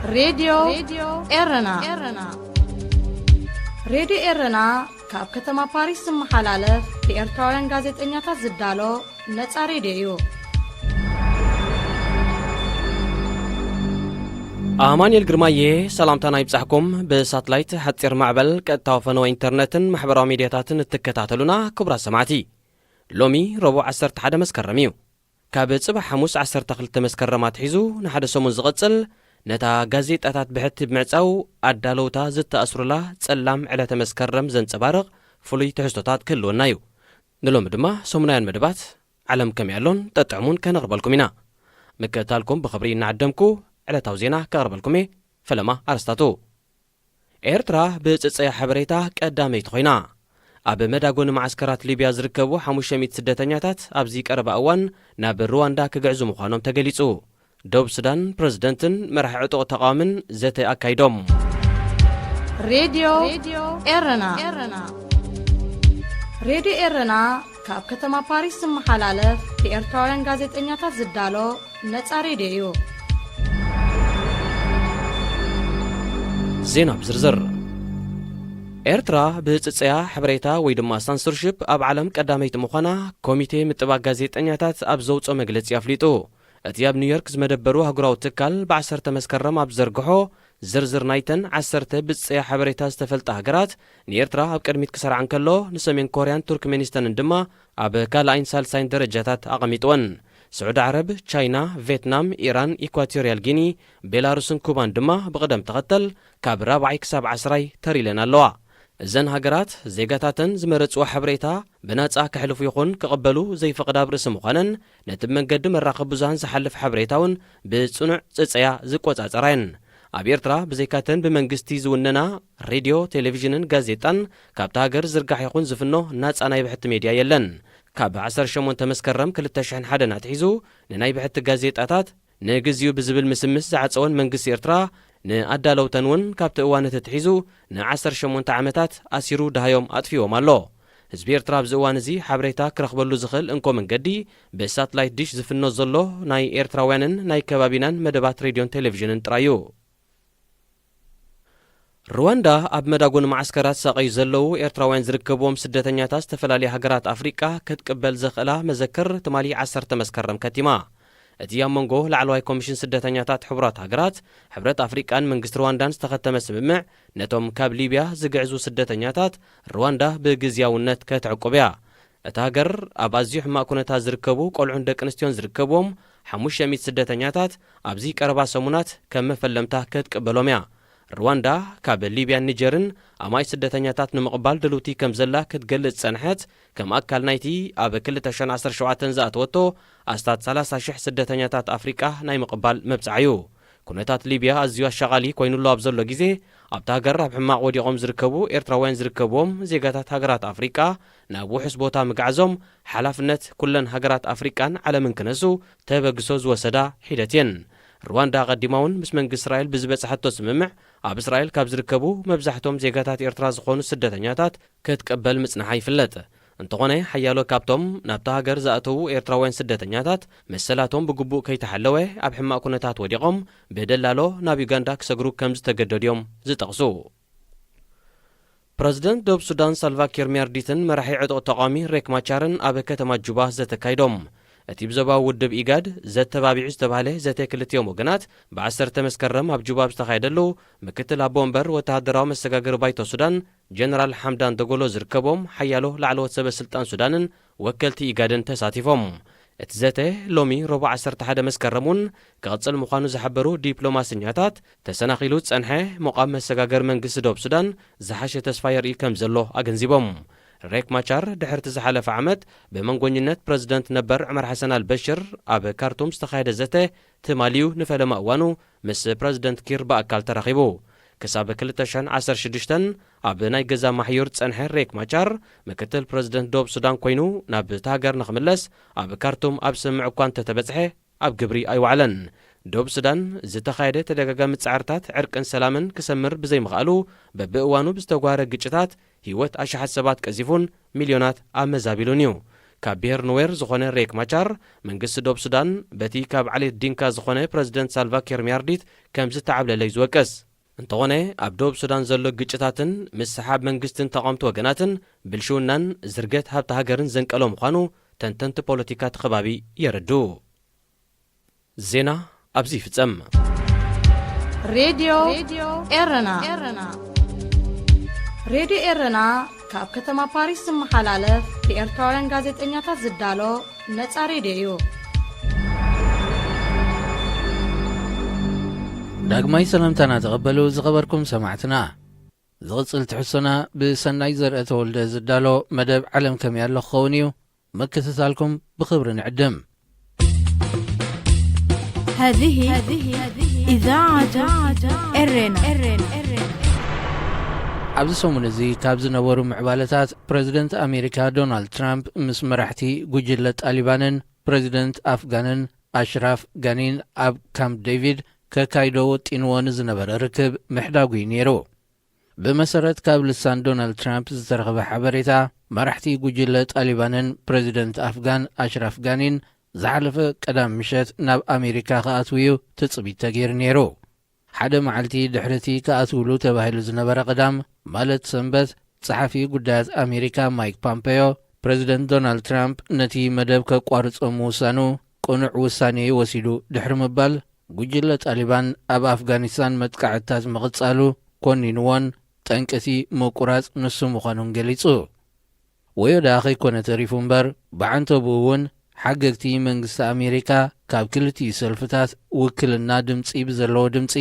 ሬድዮ ኤረና። ሬድዮ ኤረና ካብ ከተማ ፓሪስ ዝመሓላለፍ ብኤርትራውያን ጋዜጠኛታት ዝዳሎ ነጻ ሬድዮ እዩ። ኣማኑኤል ግርማየ ሰላምታና ይብጻሕኩም። ብሳትላይት፣ ሓጺር ማዕበል፣ ቀጥታዊ ፈነወ ኢንተርነትን ማሕበራዊ ሚድያታትን እትከታተሉና ክቡራት ሰማዕቲ፣ ሎሚ ረቡዕ ዓሰርተ ሓደ መስከረም እዩ። ካብ ጽባሕ ሓሙስ ዓሰርተ ክልተ መስከረም ኣትሒዙ ንሓደ ሰሙን ዝቕጽል፣ ነታ ጋዜጣታት ብሕቲ ብምዕጻው ኣዳለውታ ዝተኣስሩላ ጸላም ዕለተ መስከረም ዘንጸባርቕ ፍሉይ ትሕዝቶታት ክህልወና እዩ። ንሎሚ ድማ ሰሙናውያን መደባት ዓለም ከመይ ኣሎን ጠጥዕሙን ከነቕርበልኩም ኢና። ምክትታልኩም ብኽብሪ እናዓደምኩ፣ ዕለታዊ ዜና ከቕርበልኩም እየ። ፈለማ ኣርስታቱ። ኤርትራ ብጽጽያ ሓበሬታ ቀዳመይቲ ኮይና። ኣብ መዳጎኒ መዓስከራት ሊብያ ዝርከቡ ሓሙሽተ ሚእቲ ስደተኛታት ኣብዚ ቀረባ እዋን ናብ ሩዋንዳ ክግዕዙ ምዃኖም ተገሊጹ። ደቡብ ሱዳን ፕረዚደንትን መራሒ ዕጡቕ ተቓዋምን ዘተ ኣካይዶም። ሬድዮ ኤረና። ሬድዮ ኤረና ካብ ከተማ ፓሪስ ዝመሓላለፍ ብኤርትራውያን ጋዜጠኛታት ዝዳሎ ነጻ ሬድዮ እዩ። ዜና ብዝርዝር። ኤርትራ ብጽጽያ ሓበሬታ ወይ ድማ ሳንሶርሺፕ ኣብ ዓለም ቀዳመይቲ ምዃና ኮሚቴ ምጥባቅ ጋዜጠኛታት ኣብ ዘውጽኦ መግለጺ ኣፍሊጡ። እቲ ኣብ ኒውዮርክ ዝመደበሩ ኣህጉራዊ ትካል ብዓሰርተ መስከረም ኣብ ዝዘርግሖ ዝርዝር ናይተን ዓሰርተ ብጽጽያ ሓበሬታ ዝተፈልጣ ሃገራት ንኤርትራ ኣብ ቅድሚት ክሰርዓ እንከሎ፣ ንሰሜን ኮርያን ቱርክሜኒስታንን ድማ ኣብ ካልኣይን ሳልሳይን ደረጃታት ኣቐሚጥወን። ስዑዲ ዓረብ፣ ቻይና፣ ቬትናም፣ ኢራን፣ ኢኳቶርያል ጊኒ፣ ቤላሩስን ኩባን ድማ ብቕደም ተኸተል ካብ ራብዓይ ክሳብ ዓስራይ ተር ኢለን ኣለዋ። እዘን ሃገራት ዜጋታተን ዝመረጽዎ ሓበሬታ ብናጻ ከሕልፉ ይኹን ክቕበሉ ዘይፈቕዳ ኣብ ርእሲ ምዃነን፣ ነቲ ብመንገዲ መራኸቢ ብዙሃን ዝሓልፍ ሓበሬታ እውን ብጽኑዕ ጽጸያ ዝቆጻጸራ እየን። ኣብ ኤርትራ ብዘይካተን ብመንግስቲ ዝውነና ሬድዮ፣ ቴሌቪዥንን ጋዜጣን ካብታ ሃገር ዝርጋሕ ይኹን ዝፍኖ ናጻ ናይ ብሕቲ ሜድያ የለን። ካብ ዓሰርተ ሸሞንተ መስከረም ክልተ ሽሕን ሓደን ኣትሒዙ ንናይ ብሕቲ ጋዜጣታት ንግዚኡ ብዝብል ምስምስ ዝዓጸወን መንግስቲ ኤርትራ፣ ንኣዳለውተን እውን ካብቲ እዋን እቲ ኣትሒዙ ንዓሰርተ ሸሞንተ ዓመታት ኣሲሩ ደሃዮም ኣጥፊዎም ኣሎ። ህዝቢ ኤርትራ ኣብዚ እዋን እዚ ሓበሬታ ክረኽበሉ ዝኽእል እንኮ መንገዲ ብሳትላይት ዲሽ ዝፍኖ ዘሎ ናይ ኤርትራውያንን ናይ ከባቢናን መደባት ሬድዮን ቴሌቪዥንን ጥራይ እዩ። ሩዋንዳ ኣብ መዳጎኒ መዓስከራት ዝሳቐዩ ዘለዉ ኤርትራውያን ዝርከብዎም ስደተኛታት ዝተፈላለያ ሃገራት ኣፍሪቃ ክትቅበል ዘኽእላ መዘክር ትማሊ ዓሰርተ መስከረም ከቲማ። እቲ ኣብ መንጎ ላዕለዋይ ኮሚሽን ስደተኛታት ሕቡራት ሃገራት፣ ሕብረት ኣፍሪቃን መንግስቲ ሩዋንዳን ዝተኸተመ ስምምዕ፣ ነቶም ካብ ሊብያ ዝግዕዙ ስደተኛታት ሩዋንዳ ብግዝያውነት ከተዕቁብ እያ። እታ ሃገር ኣብ ኣዝዩ ሕማቕ ኩነታት ዝርከቡ ቆልዑን ደቂ ኣንስትዮን ዝርከብዎም ሓሙሽተ ሚእቲ ስደተኛታት ኣብዚ ቀረባ ሰሙናት ከም መፈለምታ ክትቅበሎም እያ። ሩዋንዳ ካብ ሊብያን ኒጀርን ኣማኢት ስደተኛታት ንምቕባል ድልውቲ ከም ዘላ ክትገልጽ ጸንሐት፣ ከም ኣካል ናይቲ ኣብ ክልተ ሽሕን ዓሰርተ ሸውዓተን ዝኣተወቶ ኣስታት ሰላሳ ሽሕ ስደተኛታት ኣፍሪቃ ናይ ምቕባል መብጽዓ እዩ። ኩነታት ሊብያ ኣዝዩ ኣሻቓሊ ኮይኑሉ ኣብ ዘሎ ግዜ፣ ኣብታ ሃገር ኣብ ሕማቕ ወዲቖም ዝርከቡ ኤርትራውያን ዝርከብዎም ዜጋታት ሃገራት ኣፍሪቃ ናብ ውሑስ ቦታ ምግዓዞም ሓላፍነት ኩለን ሃገራት ኣፍሪቃን ዓለምን ክነሱ ተበግሶ ዝወሰዳ ሒደት እየን። ሩዋንዳ ኣቐዲማ እውን ምስ መንግስቲ እስራኤል ብዝበጽሓቶ ስምምዕ፣ ኣብ እስራኤል ካብ ዝርከቡ መብዛሕቶም ዜጋታት ኤርትራ ዝኾኑ ስደተኛታት ክትቅበል ምጽንሓ ይፍለጥ። እንተኾነ፣ ሓያሎ ካብቶም ናብታ ሃገር ዝኣተዉ ኤርትራውያን ስደተኛታት መሰላቶም ብግቡእ ከይተሓለወ ኣብ ሕማቕ ኩነታት ወዲቖም ብደላሎ ናብ ዩጋንዳ ክሰግሩ ከም ዝተገደዱ እዮም ዝጠቕሱ። ፕረዚደንት ደቡብ ሱዳን ሳልቫ ኪር ሚያርዲትን መራሒ ዕጡቕ ተቓዋሚ ሬክ ማቻርን ኣብ ከተማ ጁባ ዘተ ኣካይዶም። እቲ ብዞባዊ ውድብ ኢጋድ ዘተባቢዑ ዝተባህለ ዘተ ክልቲኦም ወገናት ብዓሰርተ መስከረም ኣብ ጁባ ኣብ ዝተኻየደሉ፣ ምክትል ኣቦ ወንበር ወተሃደራዊ መሰጋገሪ ባይቶ ሱዳን ጀነራል ሓምዳን ደጎሎ ዝርከቦም ሓያሎ ላዕለዎት ሰበ ስልጣን ሱዳንን ወከልቲ ኢጋድን ተሳቲፎም። እቲ ዘተ ሎሚ ረቡዕ ዓሰርተ ሓደ መስከረም እውን ክቕጽል ምዃኑ ዝሓበሩ ዲፕሎማሰኛታት፣ ተሰናኺሉ ዝጸንሐ ምቋም መሰጋገሪ መንግስቲ ደቡብ ሱዳን ዝሓሸ ተስፋ የርኢ ከም ዘሎ ኣገንዚቦም። ሬክ ማቻር ድሕርቲ ዝሓለፈ ዓመት ብመንጎኝነት ፕረዚደንት ነበር ዑመር ሓሰን ኣልበሽር ኣብ ካርቱም ዝተኻየደ ዘተ ትማሊዩ ንፈለማ እዋኑ ምስ ፕረዚደንት ኪር ብኣካል ተራኺቡ። ክሳብ ክልተ ሽሕን ዓሰርተ ሽዱሽተን ኣብ ናይ ገዛ ማሕዩር ዝጸንሐ ሬክ ማቻር፣ ምክትል ፕረዚደንት ደቡብ ሱዳን ኮይኑ ናብ እታ ሃገር ንኽምለስ ኣብ ካርቱም ኣብ ስምምዕ እኳ እንተተበጽሐ፣ ኣብ ግብሪ ኣይወዓለን። ደቡብ ሱዳን ዝተኻየደ ተደጋጋሚ ጻዕርታት ዕርቅን ሰላምን ክሰምር ብዘይምኽኣሉ፣ በብእዋኑ ብዝተጓረ ግጭታት ህይወት ኣሽሓት ሰባት ቀዚፉን ሚልዮናት ኣመዛቢሉን እዩ። ካብ ብሄር ኑዌር ዝኾነ ሬክ ማቻር፣ መንግስቲ ዶብ ሱዳን በቲ ካብ ዓሌት ዲንካ ዝኾነ ፕረዚደንት ሳልቫኪር ሚያርዲት ከም ዝተዓብለለ እዩ ዝወቅስ። እንተኾነ፣ ኣብ ዶብ ሱዳን ዘሎ ግጭታትን ምስሓብ መንግስትን ተቓወምቲ ወገናትን ብልሽውናን ዝርገት ሃብቲ ሃገርን ዘንቀሎ ምዃኑ ተንተንቲ ፖለቲካ እቲ ከባቢ የረድኡ። ዜና ኣብዚ ይፍጸም። ሬድዮ ኤረና። ሬድዮ ኤረና ካብ ከተማ ፓሪስ ዝመሓላለፍ ብኤርትራውያን ጋዜጠኛታት ዝዳሎ ነጻ ሬድዮ እዩ። ዳግማይ ሰላምታና ተቐበሉ ዝኸበርኩም ሰማዕትና። ዝቕጽል ትሕዝቶና ብሰናይ ዘርአ ተወልደ ዝዳሎ መደብ ዓለም ከመይ ኣሎ ክኸውን እዩ። ምክትታልኩም ብኽብሪ ንዕድም። هذه إذاعة إرنا. ኣብዚ ሰሙን እዚ ካብ ዝነበሩ ምዕባለታት፣ ፕረዚደንት ኣሜሪካ ዶናልድ ትራምፕ ምስ መራሕቲ ጉጅለ ጣሊባንን ፕረዚደንት ኣፍጋንን ኣሽራፍ ጋኒን ኣብ ካምፕ ዴቪድ ከካይዶ ወጢንዎ ንዝነበረ ርክብ ምሕዳጉ እዩ ነይሩ። ብመሰረት ካብ ልሳን ዶናልድ ትራምፕ ዝተረኸበ ሓበሬታ፣ መራሕቲ ጉጅለ ጣሊባንን ፕረዚደንት ኣፍጋን ኣሽራፍ ጋኒን ዝሓለፈ ቀዳም ምሸት ናብ ኣሜሪካ ክኣትው እዩ ትጽቢት ተገይሩ ነይሩ። ሓደ መዓልቲ ድሕሪ እቲ ክኣትውሉ ተባሂሉ ዝነበረ ቀዳም፣ ማለት ሰንበት፣ ጸሓፊ ጉዳያት ኣሜሪካ ማይክ ፖምፔዮ፣ ፕረዚደንት ዶናልድ ትራምፕ ነቲ መደብ ከቋርጾ ምውሳኑ ቅኑዕ ውሳኔ እዩ ወሲዱ ድሕሪ ምባል፣ ጉጅለ ጣሊባን ኣብ ኣፍጋኒስታን መጥቃዕትታት ምቕጻሉ ኮኒንዎን፣ ጠንቂ እቲ ምቁራጽ ንሱ ምዃኑን ገሊጹ። ወዮ ደኣ ከይኮነ ተሪፉ እምበር፣ ብዓንተብኡ እውን ሓገግቲ መንግስቲ ኣሜሪካ ካብ ክልቲኡ ሰልፍታት ውክልና ድምጺ ብዘለዎ ድምጺ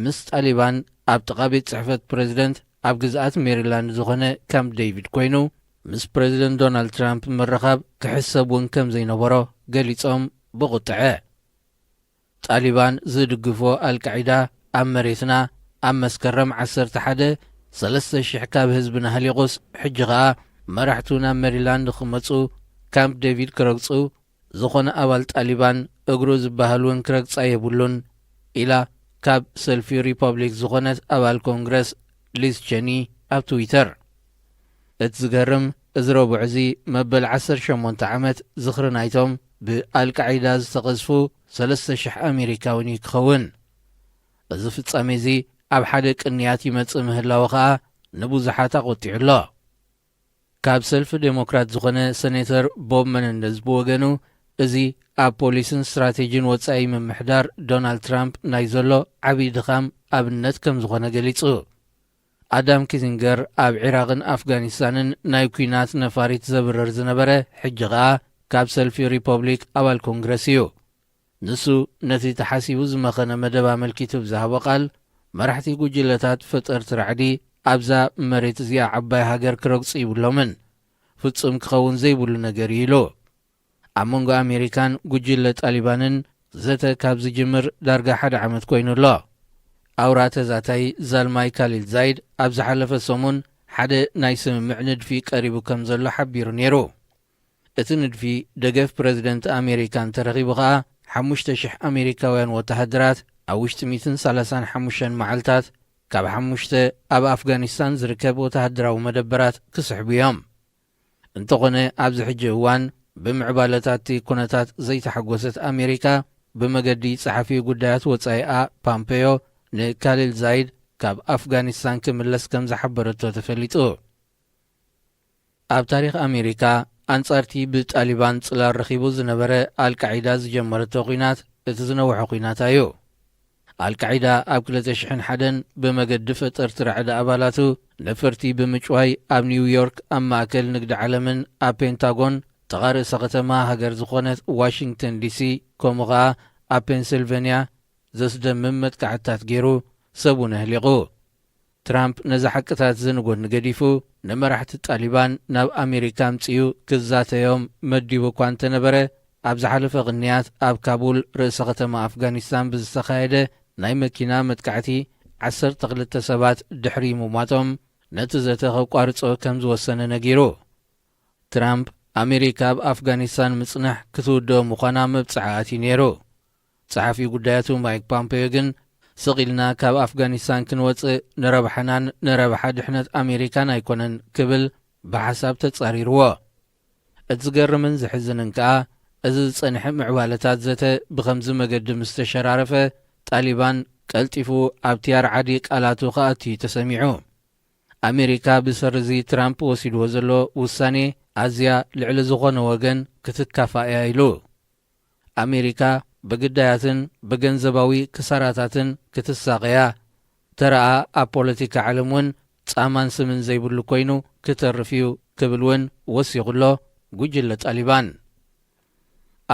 ምስ ጣሊባን ኣብ ጥቓ ቤት ጽሕፈት ፕረዚደንት ኣብ ግዝኣት ሜሪላንድ ዝኾነ ካምፕ ዴቪድ ኮይኑ ምስ ፕረዚደንት ዶናልድ ትራምፕ ምርኻብ ክሕሰብ እውን ከም ዘይነበሮ ገሊጾም ብቑጥዐ። ጣሊባን ዝድግፎ ኣልቃዒዳ ኣብ መሬትና ኣብ መስከረም ዓሰርተ ሓደ ሰለስተ ሽሕ ካብ ህዝብና ህሊቑስ፣ ሕጂ ኸኣ መራሕቱ ናብ ሜሪላንድ ክመጹ፣ ካምፕ ዴቪድ ክረግጹ፣ ዝኾነ ኣባል ጣሊባን እግሩ ዝበሃል እውን ክረግጻ የብሉን ኢላ ካብ ሰልፊ ሪፐብሊክ ዝኾነት ኣባል ኮንግረስ ሊዝ ቸኒ ኣብ ትዊተር። እቲ ዝገርም፣ እዚ ረቡዕ እዚ መበል ዓሰርተ ሸሞንተ ዓመት ዝኽሪ ናይቶም ብኣልቃዒዳ ዝተቐዝፉ ሰለስተ ሽሕ ኣሜሪካውን እዩ ክኸውን። እዚ ፍጻሜ እዚ ኣብ ሓደ ቅንያት ይመጽእ ምህላዉ ኸኣ ንብዙሓት ኣቖጢዑ ኣሎ። ካብ ሰልፊ ዴሞክራት ዝኾነ ሰኔተር ቦብ መነንደዝ ብወገኑ፣ እዚ ኣብ ፖሊስን ስትራቴጂን ወጻኢ ምምሕዳር ዶናልድ ትራምፕ ናይ ዘሎ ዓብዪ ድኻም ኣብነት ከም ዝኾነ ገሊጹ። ኣዳም ኪሲንገር ኣብ ዒራቕን ኣፍጋኒስታንን ናይ ኲናት ነፋሪት ዘብርር ዝነበረ፣ ሕጂ ኸኣ ካብ ሰልፊ ሪፐብሊክ ኣባል ኮንግረስ እዩ። ንሱ ነቲ ተሓሲቡ ዝመኸነ መደብ ኣመልኪቱ ብዝሃቦ ቃል፣ መራሕቲ ጉጅለታት ፈጠርቲ ራዕዲ ኣብዛ መሬት እዚኣ ዓባይ ሃገር ክረግጹ ይብሎምን፣ ፍጹም ክኸውን ዘይብሉ ነገር እዩ ኢሉ። ኣብ መንጎ ኣሜሪካን ጉጅለ ጣሊባንን ዘተ ካብ ዝጅምር ዳርጋ ሓደ ዓመት ኮይኑ ኣሎ። ኣውራ ተዛታይ ዛልማይ ካሊል ዛይድ ኣብ ዝሓለፈ ሰሙን ሓደ ናይ ስምምዕ ንድፊ ቀሪቡ ከም ዘሎ ሓቢሩ ነይሩ። እቲ ንድፊ ደገፍ ፕረዚደንት ኣሜሪካ እንተረኺቡ ኸኣ፣ ሓሙሽተ ሽሕ ኣሜሪካውያን ወተሃደራት ኣብ ውሽጢ ሚእትን ሰላሳን ሓሙሽተን መዓልታት ካብ ሓሙሽተ ኣብ ኣፍጋኒስታን ዝርከብ ወተሃደራዊ መደበራት ክስሕቡ እዮም። እንተኾነ፣ ኣብዚ ሕጂ እዋን ብምዕባለታት እቲ ኩነታት ዘይተሓጎሰት ኣሜሪካ፣ ብመገዲ ጸሓፊ ጉዳያት ወጻኢኣ ፓምፔዮ ንካሊል ዛይድ ካብ ኣፍጋኒስታን ክምለስ ከም ዝሓበረቶ ተፈሊጡ። ኣብ ታሪኽ ኣሜሪካ፣ ኣንጻርቲ ብጣሊባን ጽላል ረኺቡ ዝነበረ ኣልቃዒዳ ዝጀመረቶ ኲናት እቲ ዝነውሐ ኲናታ እዩ። ኣልቃዒዳ ኣብ ክልተ ሽሕን ሓደን ብመገዲ ፈጠርቲ ራዕዲ ኣባላቱ ነፈርቲ ብምጭዋይ ኣብ ኒውዮርክ ኣብ ማእከል ንግዲ ዓለምን ኣብ ፔንታጎን ጥቓ ርእሰ ከተማ ሃገር ዝኾነት ዋሽንግተን ዲሲ ከምኡ ኸኣ ኣብ ፔንስልቨንያ ዘስደምም መጥቃዕትታት ገይሩ ሰብ እውን ኣህሊቑ። ትራምፕ ነዚ ሓቅታት እዚ ንጎድኒ ገዲፉ፣ ንመራሕቲ ጣሊባን ናብ ኣሜሪካ ኣምጺኡ ክዛተዮም መዲቡ እኳ እንተነበረ፣ ኣብ ዝሓለፈ ቅንያት ኣብ ካቡል ርእሰ ከተማ ኣፍጋኒስታን ብዝተኻየደ ናይ መኪና መጥቃዕቲ ዓሰርተ ክልተ ሰባት ድሕሪ ምሟቶም ነቲ ዘተ ከቋርጾ ከም ዝወሰነ ነጊሩ። ትራምፕ ኣሜሪካ ኣብ ኣፍጋኒስታን ምጽናሕ ክትውድኦ ምዃና መብጽዓ ኣትዩ ነይሩ። ጸሓፊ ጉዳያቱ ማይክ ፖምፔዮ ግን፣ ስቕ ኢልና ካብ ኣፍጋኒስታን ክንወጽእ ንረብሓናን ንረብሓ ድሕነት ኣሜሪካን ኣይኮነን ክብል ብሓሳብ ተጻሪርዎ። እቲ ዝገርምን ዘሕዝንን ከኣ፣ እዚ ዝጸንሐ ምዕባለታት ዘተ ብኸምዚ መገዲ ምስ ተሸራረፈ፣ ጣሊባን ቀልጢፉ ኣብቲ ኣርዓዲ ቃላቱ ክኣቱ እዩ ተሰሚዑ። ኣሜሪካ ብሰሪ እዚ ትራምፕ ወሲድዎ ዘሎ ውሳኔ ኣዝያ ልዕሊ ዝኾነ ወገን ክትካፋእ እያ ኢሉ። ኣሜሪካ ብግዳያትን ብገንዘባዊ ክሳራታትን ክትሳቐያ፣ ተራኣ ኣብ ፖለቲካ ዓለም እውን ጻማን ስምን ዘይብሉ ኮይኑ ክተርፍ እዩ ክብል እውን ወሲኹ ኣሎ ጉጅለ ጣሊባን።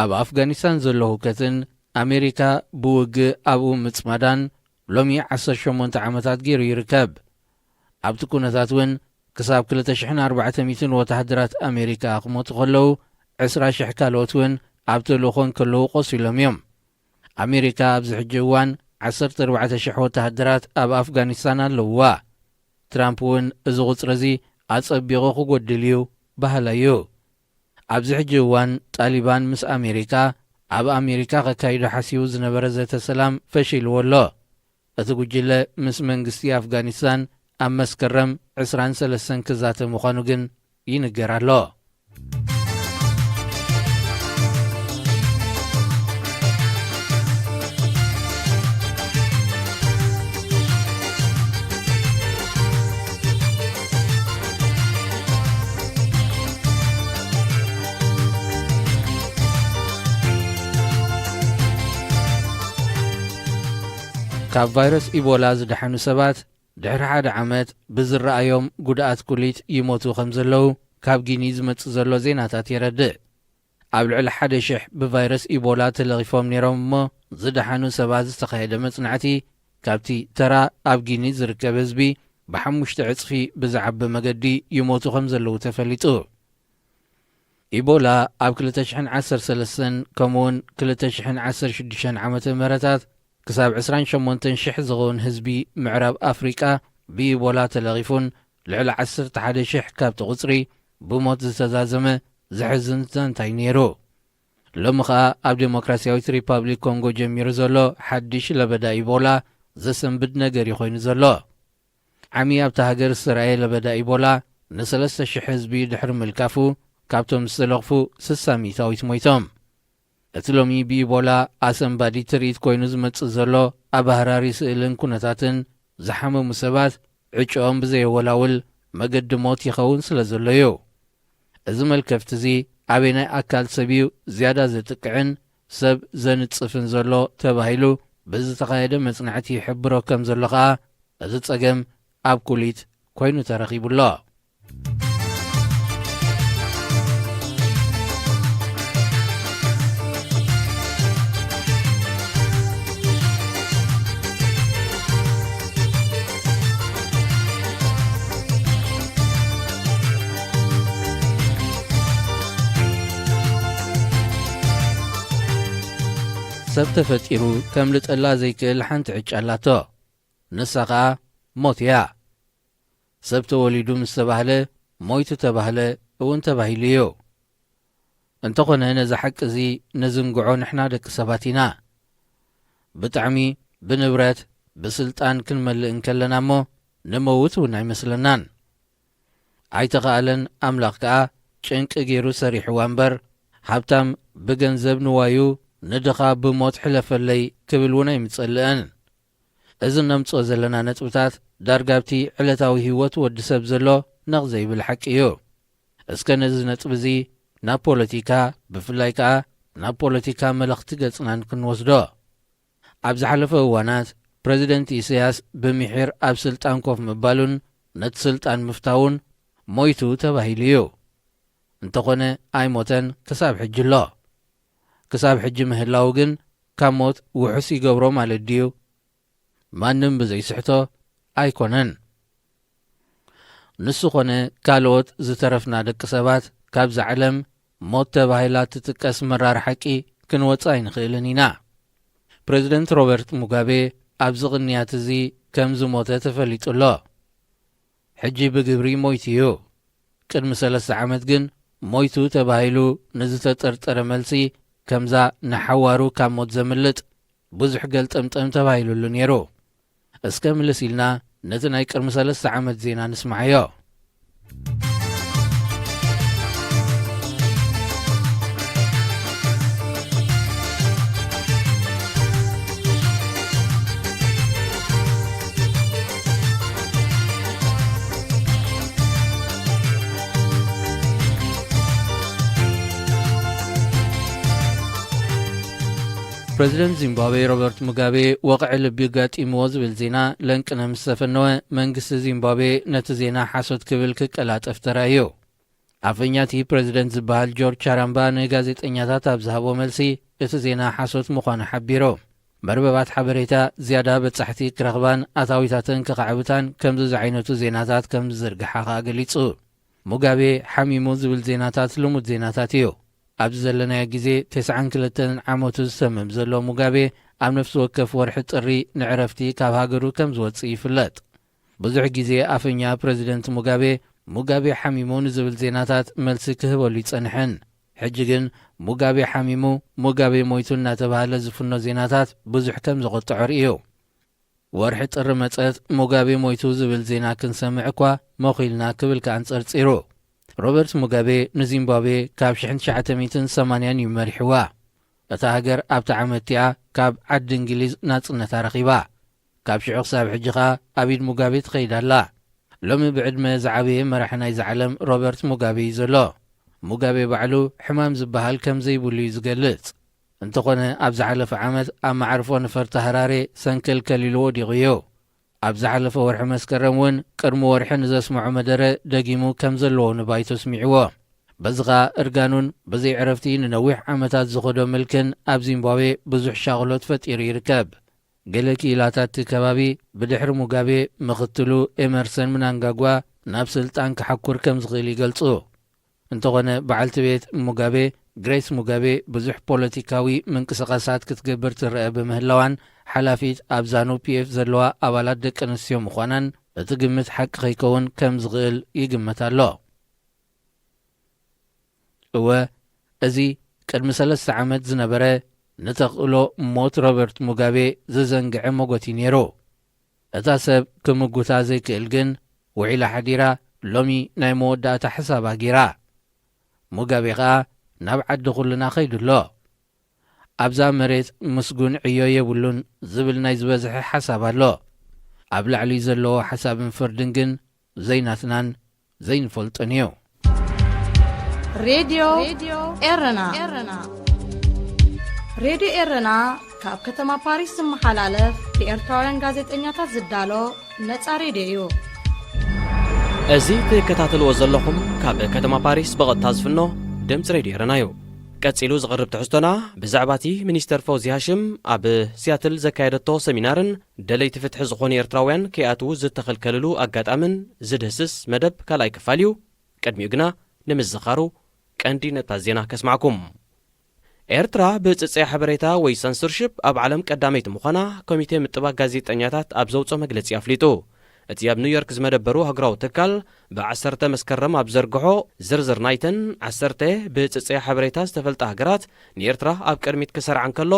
ኣብ ኣፍጋኒስታን ዘሎ ህውከትን ኣሜሪካ ብውግእ ኣብኡ ምጽማዳን ሎሚ ዓሰርተ ሸሞንተ ዓመታት ገይሩ ይርከብ። ኣብቲ ኩነታት እውን ክሳብ ክልተ ሽሕን ኣርባዕተ ሚእትን ወተሃደራት ኣሜሪካ ክሞቱ ከለዉ፣ ዕስራ ሽሕ ካልኦት እውን ኣብ ተልእኾ እንከለዉ ቆሲሎም እዮም። ኣሜሪካ ኣብዚ ሕጂ እዋን ዓሰርተ ኣርባዕተ ሽሕ ወተሃደራት ኣብ ኣፍጋኒስታን ኣለውዋ። ትራምፕ እውን እዚ ቁጽሪ እዚ ኣጸቢቑ ክጎድል እዩ በሃላይ እዩ። ኣብዚ ሕጂ እዋን ጣሊባን ምስ ኣሜሪካ፣ ኣብ ኣሜሪካ ከካይዶ ሓሲቡ ዝነበረ ዘተ ሰላም ፈሺልዎ ኣሎ። እቲ ጉጅለ ምስ መንግስቲ ኣፍጋኒስታን ኣብ መስከረም ዕስራን ሰለስተን ክዛተ ምዃኑ ግን ይንገር ኣሎ። ካብ ቫይረስ ኢቦላ ዝደሓኑ ሰባት ድሕሪ ሓደ ዓመት ብዝረኣዮም ጉድኣት ኩሊት ይሞቱ ከም ዘለዉ ካብ ጊኒ ዝመጽእ ዘሎ ዜናታት የረድእ። ኣብ ልዕሊ ሓደ ሽሕ ብቫይረስ ኢቦላ ተለኺፎም ነይሮም እሞ፣ ዝደሓኑ ሰባት ዝተኻየደ መጽናዕቲ፣ ካብቲ ተራ ኣብ ጊኒ ዝርከብ ህዝቢ ብሓሙሽተ ዕጽፊ ብዝዓቢ መገዲ ይሞቱ ከም ዘለዉ ተፈሊጡ። ኢቦላ ኣብ ክልተ ሽሕን ዓሰርተ ሰለስተን ከምኡውን ክልተ ሽሕን ዓሰርተ ሽዱሽተን ዓመተ ምህረታት ክሳብ ዕስራን ሸሞንተን ሽሕ ዝኸውን ህዝቢ ምዕራብ ኣፍሪቃ ብኢቦላ ተለኺፉን ልዕሊ ዓሰርተ ሓደ ሽሕ ካብቲ ቁጽሪ ብሞት ዝተዛዘመ ዘሕዝን ዛንታ እዩ ነይሩ። ሎሚ ኸኣ ኣብ ዴሞክራሲያዊት ሪፓብሊክ ኮንጎ ጀሚሩ ዘሎ ሓድሽ ለበዳ ኢቦላ ዘሰንብድ ነገር እዩ ኮይኑ ዘሎ። ዓሚ ኣብታ ሃገር ዝተራእየ ለበዳ ኢቦላ ንሰለስተ ሽሕ ህዝቢ ድሕሪ ምልካፉ፣ ካብቶም ዝተለኽፉ ስሳ ሚእታዊት ሞይቶም። እቲ ሎሚ ብኢቦላ ኣሰንባዲ ትርኢት ኮይኑ ዝመጽእ ዘሎ ኣባህራሪ ስእልን ኩነታትን፣ ዝሓመሙ ሰባት ዕጭኦም ብዘየወላውል መገዲ ሞት ይኸውን ስለ ዘሎ እዩ። እዚ መልከፍቲ እዚ ኣበየናይ ኣካል ሰብ እዩ ዝያዳ ዘጥቅዕን ሰብ ዘንጽፍን ዘሎ ተባሂሉ ብዝተኻየደ መጽናዕቲ ይሕብሮ ከም ዘሎ ኸኣ፣ እዚ ጸገም ኣብ ኩሊት ኮይኑ ተረኺቡ ኣሎ። ሰብ ተፈጢሩ ከምልጠላ ዘይክእል ሓንቲ ዕጫ ኣላቶ። ንሳ ኸኣ ሞት እያ። ሰብ ተወሊዱ ምስ ተባህለ፣ ሞይቱ ተባህለ እውን ተባሂሉ እዩ። እንተኾነ፣ ነዚ ሓቂ እዚ ንዝንግዖ ንሕና ደቂ ሰባት ኢና። ብጣዕሚ ብንብረት፣ ብስልጣን ክንመልእ እንከለና እሞ፣ ንመውት እውን ኣይመስለናን። ኣይተኻእለን፣ ኣምላኽ ከኣ ጭንቂ ገይሩ ሰሪሕዋ እምበር፣ ሃብታም ብገንዘብ ንዋዩ፣ ንድኻ ብሞት ሕለፈለይ ክብል እውን ኣይምጸልእን። እዚ እነምጽኦ ዘለና ነጥብታት ዳርጋ ኣብቲ ዕለታዊ ህይወት ወዲ ሰብ ዘሎ ነቕ ዘይብል ሓቂ እዩ። እስከ ነዚ ነጥቢ እዚ ናብ ፖለቲካ፣ ብፍላይ ከኣ ናብ ፖለቲካ መለኽቲ ገጽናን ክንወስዶ። ኣብ ዝሓለፈ እዋናት ፕረዚደንት ኢሳያስ ብምሒር ኣብ ስልጣን ኮፍ ምባሉን ነቲ ስልጣን ምፍታዉን ሞይቱ ተባሂሉ እዩ። እንተኾነ ኣይሞተን፣ ክሳብ ሕጂ ኣሎ። ክሳብ ሕጂ ምህላዉ ግን ካብ ሞት ውሑስ ይገብሮ ማለት ድዩ? ማንም ብዘይስሕቶ ኣይኮነን። ንሱ ኾነ ካልኦት ዝተረፍና ደቂ ሰባት ካብዛ ዓለም ሞት ተባሂላ ትጥቀስ መራር ሓቂ ክንወጽእ ኣይንኽእልን ኢና። ፕረዚደንት ሮበርት ሙጋቤ ኣብዚ ቅንያት እዚ ከም ዝሞተ ተፈሊጡ ኣሎ። ሕጂ ብግብሪ ሞይቱ እዩ። ቅድሚ ሰለስተ ዓመት ግን ሞይቱ ተባሂሉ ንዝተጠርጠረ መልሲ፣ ከምዛ ንሓዋሩ ካብ ሞት ዘምልጥ ብዙሕ ገልጠምጠም ተባሂሉሉ ነይሩ። እስከ ምልስ ኢልና ነቲ ናይ ቅድሚ ሰለስተ ዓመት ዜና ንስምዓዮ። ፕረዚደንት ዚምባብዌ ሮበርት ሙጋቤ ወቕዒ ልቢ ኣጋጢምዎ ዝብል ዜና ለንቅነ ምስ ዘፈነወ፣ መንግስቲ ዚምባብዌ ነቲ ዜና ሓሶት ክብል ክቀላጠፍ ተራእዩ። ኣፈኛቲ ፕረዚደንት ዝበሃል ጆርጅ ቻራምባ ንጋዜጠኛታት ኣብ ዝሃቦ መልሲ፣ እቲ ዜና ሓሶት ምዃኑ ሓቢሩ። መርበባት ሓበሬታ ዝያዳ በጻሕቲ ክረኽባን ኣታዊታተን ክኻዕብታን ከምዚ ዝዓይነቱ ዜናታት ከም ዝዝርግሓ ከኣ ገሊጹ። ሙጋቤ ሓሚሙ ዝብል ዜናታት ልሙድ ዜናታት እዩ። ኣብዚ ዘለናዮ ግዜ ተስዓን ክልተን ዓመቱ ዝሰምም ዘሎ ሙጋቤ፣ ኣብ ነፍሲ ወከፍ ወርሒ ጥሪ ንዕረፍቲ ካብ ሃገሩ ከም ዝወጽእ ይፍለጥ። ብዙሕ ግዜ ኣፈኛ ፕረዚደንት ሙጋቤ፣ ሙጋቤ ሓሚሙ ንዝብል ዜናታት መልሲ ክህበሉ ይጸንሐን። ሕጂ ግን ሙጋቤ ሓሚሙ፣ ሙጋቤ ሞይቱ እናተባህለ ዝፍኖ ዜናታት ብዙሕ ከም ዘቖጥዖ ርእዩ። ወርሒ ጥሪ መጸት ሙጋቤ ሞይቱ ዝብል ዜና ክንሰምዕ እኳ መኺልና ክብል ከኣ ኣንጸርጺሩ። ሮበርት ሙጋቤ ንዚምባብዌ ካብ ሽሕን ትሽዓተ ሚእትን ሰማንያን እዩ መሪሕዋ። እታ ሃገር ኣብታ ዓመት እቲኣ ካብ ዓዲ እንግሊዝ ናጽነታ ረኺባ። ካብ ሽዑ ክሳብ ሕጂ ኸኣ ኣብ ኢድ ሙጋቤ ትኸይድ ኣላ። ሎሚ ብዕድመ ዝዓበየ መራሒ ናይዛ ዓለም ሮበርት ሙጋቤ እዩ ዘሎ። ሙጋቤ ባዕሉ ሕማም ዝበሃል ከም ዘይብሉ እዩ ዝገልጽ። እንተኾነ ኣብ ዝሓለፈ ዓመት ኣብ መዓርፎ ነፈርቲ ሃራሬ ሰንከልከል ኢሉ ወዲቑ እዩ። ኣብ ዝሓለፈ ወርሒ መስከረም እውን ቅድሚ ወርሒ ንዘስምዖ መደረ ደጊሙ ከም ዘለዎ ንባይቶ ኣስሚዕዎ። በዚ ኸኣ እርጋኑን ብዘይ ዕረፍቲ ንነዊሕ ዓመታት ዝኸዶ ምልክን ኣብ ዚምባብዌ ብዙሕ ሻቕሎት ፈጢሩ ይርከብ። ገለ ክኢላታት እቲ ከባቢ ብድሕሪ ሙጋቤ ምኽትሉ ኤመርሰን ምናንጋጓ ናብ ስልጣን ክሓኩር ከም ዝኽእል ይገልጹ። እንተኾነ በዓልቲ ቤት ሙጋቤ ግሬስ ሙጋቤ ብዙሕ ፖለቲካዊ ምንቅስቓሳት ክትገብር ትረአ ብምህላዋን ሓላፊት ኣብ ዛኑ ፒኤፍ ዘለዋ ኣባላት ደቂ ኣንስትዮ ምዃናን እቲ ግምት ሓቂ ከይከውን ከም ዝኽእል ይግመት ኣሎ። እወ፣ እዚ ቅድሚ ሰለስተ ዓመት ዝነበረ ንተኽእሎ ሞት ሮበርት ሙጋቤ ዝዘንግዐ መጎት እዩ ነይሩ። እታ ሰብ ክምጉታ ዘይክእል ግን ውዒላ ሓዲራ ሎሚ ናይ መወዳእታ ሕሳባ ገይራ። ሙጋቤ ኸኣ ናብ ዓዲ ኩልና ኸይዱ ኣሎ። ኣብዛ መሬት ምስጉን ዕዮ የብሉን ዝብል ናይ ዝበዝሐ ሓሳብ ኣሎ። ኣብ ላዕሊ ዘለዎ ሓሳብን ፍርድን ግን ዘይናትናን ዘይንፈልጦን እዩ። ሬድዮ ኤረና። ሬድዮ ኤረና ካብ ከተማ ፓሪስ ዝመሓላለፍ ብኤርትራውያን ጋዜጠኛታት ዝዳሎ ነጻ ሬድዮ እዩ። እዚ ትከታተልዎ ዘለኹም ካብ ከተማ ፓሪስ ብቐጥታ ዝፍኖ ድምፂ ሬድዮ ኤረና እዩ። ቀጺሉ ዝቐርብ ትሕዝቶና ብዛዕባ እቲ ሚኒስተር ፈውዚ ሃሽም ኣብ ሲያትል ዘካየደቶ ሰሚናርን ደለይቲ ፍትሒ ዝኾኑ ኤርትራውያን ከይኣትዉ ዝተኸልከልሉ ኣጋጣምን ዝድህስስ መደብ ካልኣይ ክፋል እዩ። ቅድሚኡ ግና ንምዝኻሩ ቀንዲ ነጥብታት ዜና ከስማዕኩም። ኤርትራ ብጽጽያ ሓበሬታ ወይ ሰንሰርሺፕ ኣብ ዓለም ቀዳመይቲ ምዃና ኮሚቴ ምጥባቅ ጋዜጠኛታት ኣብ ዘውጽኦ መግለጺ ኣፍሊጡ። እቲ ኣብ ኒውዮርክ ዝመደበሩ ኣህጉራዊ ትካል ብ ዓሰርተ መስከረም ኣብ ዘርግሖ ዝርዝር ናይተን ዓሰርተ ብጽጽያ ሓበሬታ ዝተፈልጣ ሃገራት ንኤርትራ ኣብ ቅድሚት ክሰርዓ እንከሎ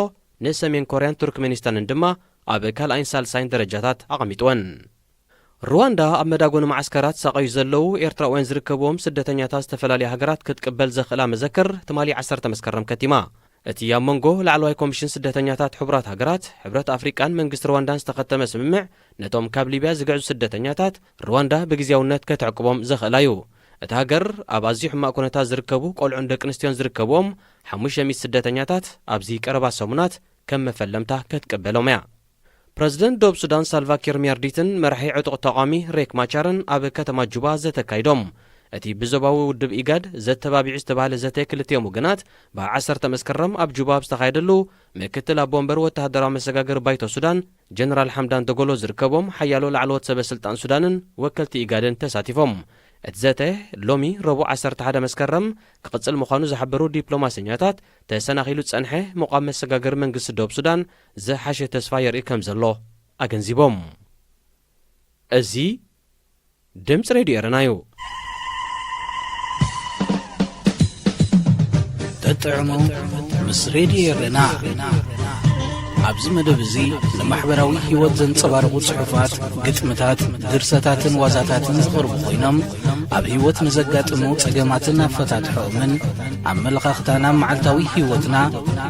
ንሰሜን ኮርያን ቱርክመኒስታንን ድማ ኣብ ካልኣይን ሳልሳይን ደረጃታት ኣቐሚጥወን። ሩዋንዳ ኣብ መዳጎኒ መዓስከራት ዝሳቐዩ ዘለዉ ኤርትራውያን ዝርከብዎም ስደተኛታት ዝተፈላለያ ሃገራት ክትቅበል ዘኽእላ መዘክር ትማሊ ዓሰርተ መስከረም ከቲማ። እቲ ኣብ መንጎ ላዕለዋይ ኮሚሽን ስደተኛታት ሕቡራት ሃገራት፣ ሕብረት ኣፍሪቃን መንግስቲ ሩዋንዳን ዝተኸተመ ስምምዕ ነቶም ካብ ሊብያ ዝግዕዙ ስደተኛታት ሩዋንዳ ብግዝያውነት ከተዕቅቦም ዘኽእላ እዩ። እታ ሃገር ኣብ ኣዝዩ ሕማቕ ኩነታት ዝርከቡ ቆልዑን ደቂ ኣንስትዮን ዝርከብዎም ሓሙሽተ ሚእቲ ስደተኛታት ኣብዚ ቀረባ ሰሙናት ከም መፈለምታ ክትቅበሎም እያ። ፕረዚደንት ደቡብ ሱዳን ሳልቫ ኪር ሚያርዲትን መራሒ ዕጡቕ ተቓዋሚ ሬክ ማቻርን ኣብ ከተማ ጁባ ዘተ ኣካይዶም። እቲ ብዞባዊ ውድብ ኢጋድ ዘተባቢዑ ዝተባህለ ዘተ ክልቲኦም ወገናት ብዓሰርተ መስከረም ኣብ ጁባ ኣብ ዝተኻየደሉ ምክትል ኣቦ ወንበር ወተሃደራዊ መሰጋገሪ ባይቶ ሱዳን ጀነራል ሓምዳን ደጎሎ ዝርከቦም ሓያሎ ላዕለዎት ሰበ ስልጣን ሱዳንን ወከልቲ ኢጋድን ተሳቲፎም። እቲ ዘተ ሎሚ ረቡዕ ዓሰርተ ሓደ መስከረም ክቕጽል ምዃኑ ዝሓበሩ ዲፕሎማሰኛታት፣ ተሰናኺሉ ዝጸንሐ ምቋም መሰጋገሪ መንግስቲ ደቡብ ሱዳን ዝሓሸ ተስፋ የርኢ ከም ዘሎ ኣገንዚቦም። እዚ ድምፂ ሬድዮ ኤረና እዩ። ተጥዕሙ ምስ ሬድዮ ኤረና። ኣብዚ መደብ እዚ ንማሕበራዊ ህይወት ዘንጸባርቑ ጽሑፋት፣ ግጥምታት፣ ድርሰታትን ዋዛታትን ዝቐርቡ ኮይኖም፣ ኣብ ህይወት ንዘጋጥሙ ጸገማትን ኣፈታትሖኦምን፣ ኣመለኻኽታና ኣብ መዓልታዊ ህይወትና፣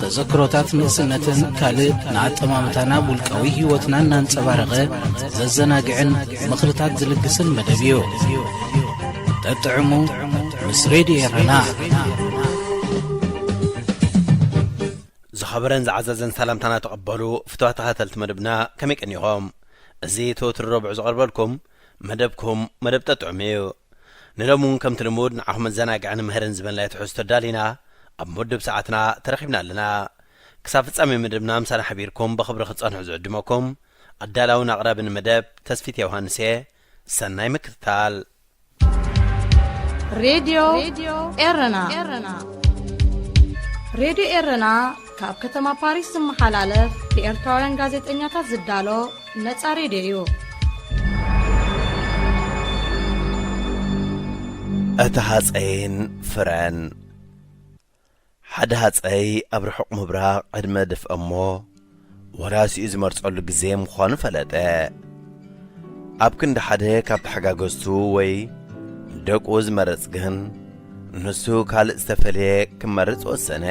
ተዘክሮታት ንእስነትን ካልእ ንኣጠማምታና ኣብ ውልቃዊ ህይወትና እናንጸባረቐ ዘዘናግዕን ምኽርታት ዝልግስን መደብ እዩ። ተጥዕሙ ምስ ሬድዮ ኤረና። ኸበረን ዝዓዘዘን ሰላምታና ተቐበሉ ፍትዋት ተኸታተልቲ መደብና፣ ከመይ ቀኒኹም? እዚ ተወትሩ ረቡዕ ዝቐርበልኩም መደብኩም መደብ ጠጥዑም እዩ። ንሎሚ እውን ከምቲ ልሙድ ንዓኹም መዘናግዕን ምህርን ዝበልናዮ ትሕዝቶ ኣዳሊና ኣብ መወድብ ሰዓትና ተረኺብና ኣለና። ክሳብ ፍጻሜ መደብና ምሳና ሓቢርኩም ብኽብሪ ክትጸንሑ ዝዕድመኩም ኣዳላውን ኣቕራብን መደብ ተስፊት ዮሃንስ እየ። ሰናይ ምክትታል። ሬድዮ ኤረና። ሬድዮ ኤረና ካብ ከተማ ፓሪስ ዝመሓላለፍ ብኤርትራውያን ጋዜጠኛታት ዝዳሎ ነጻ ሬድዮ እዩ። እቲ ሃጸይን ፍረን። ሓደ ሃጸይ ኣብ ርሑቕ ምብራቕ ዕድመ ደፍአ እሞ፣ ወራሲኡ ዝመርጸሉ ግዜ ምዃኑ ፈለጠ። ኣብ ክንዲ ሓደ ካብ ተሓጋገዝቱ ወይ ደቁ ዝመርጽ ግን፣ ንሱ ካልእ ዝተፈልየ ክመርጽ ወሰነ።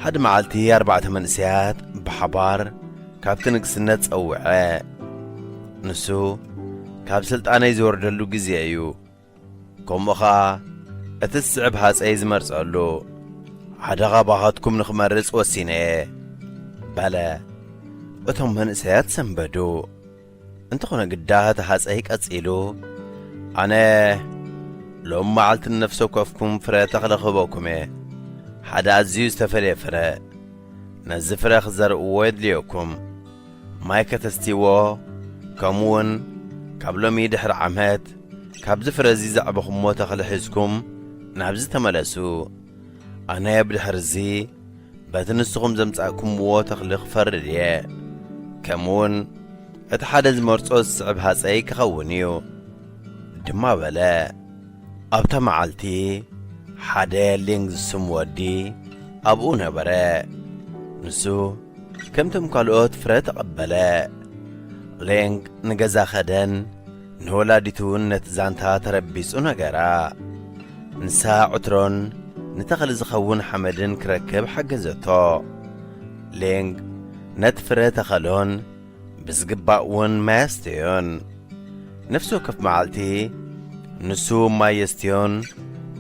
ሓደ መዓልቲ ኣርባዕተ መንእሰያት ብሓባር ካብቲ ንግስነት ጸውዐ። ንሱ፣ ካብ ስልጣነይ ዝወርደሉ ግዜ እዩ። ከምኡ ኸኣ እቲ ዝስዕብ ሃጸይ ዝመርጸሉ ሓደ ኻባኻትኩም ንኽመርጽ ወሲነ እየ፣ በለ። እቶም መንእሰያት ሰንበዱ። እንተኾነ ግዳ እቲ ሃጸይ ቀጺሉ፣ ኣነ ሎም መዓልቲ ንነፍሲ ወከፍኩም ፍረ ተኽሊ ክህበኩም እየ፣ ሓደ ኣዝዩ ዝተፈልየ ፍረ። ነዚ ፍረ ክትዘርእዎ የድልየኩም። ማይ ከተስትይዎ፣ ከምኡውን ካብ ሎሚ ድሕሪ ዓመት ካብዚ ፍረ እዚ ዘዕበኹሞ ተኽሊ ሒዝኩም ናብዚ ተመለሱ። ኣነ ብድሕርዚ በቲ ንስኹም ዘምጻእኩምዎ ተኽሊ ክፈርድ እየ። ከምኡውን እቲ ሓደ ዝመርጾ ዝስዕብ ሃጸይ ክኸውን እዩ፣ ድማ በለ። ኣብታ መዓልቲ ሓደ ሌንግ ዝስም ወዲ ኣብኡ ነበረ። ንሱ ከምቶም ካልኦት ፍረ ተቐበለ። ሌንግ ንገዛ ኸደን ንወላዲቱ እውን ነቲ ዛንታ ተረቢጹ ነገራ። ንሳ ዕትሮን ንተኽሊ ዝኸውን ሓመድን ክረክብ ሓገዘቶ። ሌንግ ነቲ ፍረ ተኸሎን ብዝግባእ እውን ማይ ኣስተዮን። ነፍሲ ወከፍ መዓልቲ ንሱ ማይ የስትዮን፣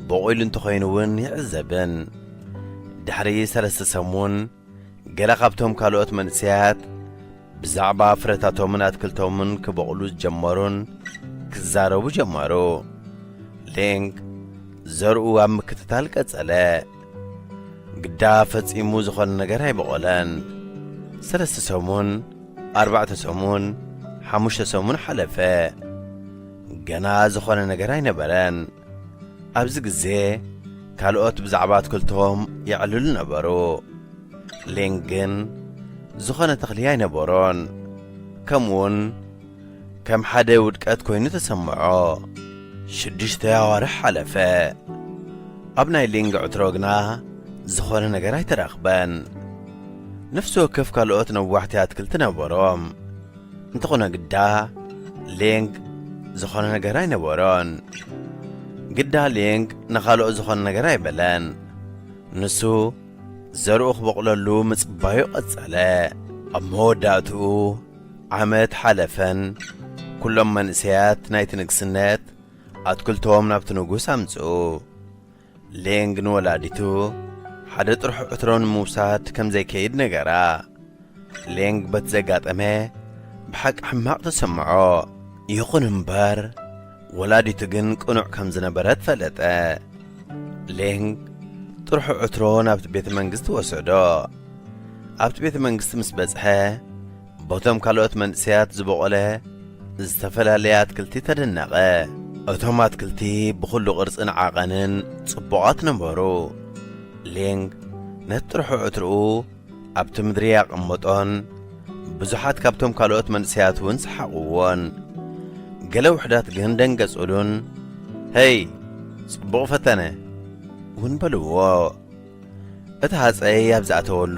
በቑሉ እንተኾይኑ እውን ይዕዘብን። ድሕሪ ሰለስተ ሰሙን፣ ገለ ካብቶም ካልኦት መንእሰያት ብዛዕባ ፍረታቶምን ኣትክልቶምን ክበቑሉ ዝጀመሩን ክዛረቡ ጀመሩ። ሌንግ ዘርኡ ኣብ ምክትታል ቀጸለ። ግዳ ፈጺሙ ዝኾነ ነገር ኣይበቖለን። ሰለስተ ሰሙን፣ ኣርባዕተ ሰሙን፣ ሓሙሽተ ሰሙን ሓለፈ። ገና ዝኾነ ነገር ኣይነበረን። ኣብዚ ግዜ ካልኦት ብዛዕባ ኣትክልቶም የዕልሉ ነበሩ። ሌንግ ግን ዝኾነ ተኽሊ ኣይነበሮን። ከምኡውን ከም ሓደ ውድቀት ኮይኑ ተሰምዖ። ሽዱሽተ ኣዋርሕ ሓለፈ። ኣብ ናይ ሌንግ ዕትሮ ግና ዝኾነ ነገር ኣይተረኽበን። ነፍሲ ወከፍ ካልኦት ነዋሕቲ ኣትክልቲ ነበሮም። እንተኾነ ግዳ ሌንግ ዝኾነ ነገር ኣይነበሮን። ግዳ ሌንግ ንኻልኦ ዝኾነ ነገር ኣይበለን። ንሱ ዘርኡ ክበቑለሉ ምጽባዩ ቀጸለ። ኣብ መወዳእትኡ ዓመት ሓለፈን ኩሎም መንእሰያት ናይቲ ንግስነት ኣትክልቶም ናብቲ ንጉስ ኣምጽኡ። ሌንግ ንወላዲቱ ሓደ ጥርሑ ዕትሮ ንምውሳድ ከም ዘይከይድ ነገራ። ሌንግ በቲ ዘጋጠመ ብሓቂ ሕማቕ ተሰምዖ። ይኹን እምበር፣ ወላዲቱ ግን ቅኑዕ ከም ዝነበረት ፈለጠ። ሌንግ ጥርሑ ዕትሮ ናብቲ ቤተ መንግስቲ ወሰዶ። ኣብቲ ቤተ መንግስቲ ምስ በጽሐ፣ በቶም ካልኦት መንእሰያት ዝበቖለ ዝተፈላለየ ኣትክልቲ ተደነቐ። እቶም ኣትክልቲ ብኹሉ ቅርጽን ዓቐንን ጽቡቓት ነበሩ። ሌንግ ነቲ ጥርሑ ዕትርኡ ኣብቲ ምድሪ ኣቐመጦን ብዙሓት ካብቶም ካልኦት መንእሰያት እውን ሰሓቕዎን። ገለ ውሑዳት ግን ደንገጹሉን፣ "ሄይ፣ ጽቡቕ ፈተነ!" እውን በልዎ። እቲ ሃጸይ ኣብ ዝኣተወሉ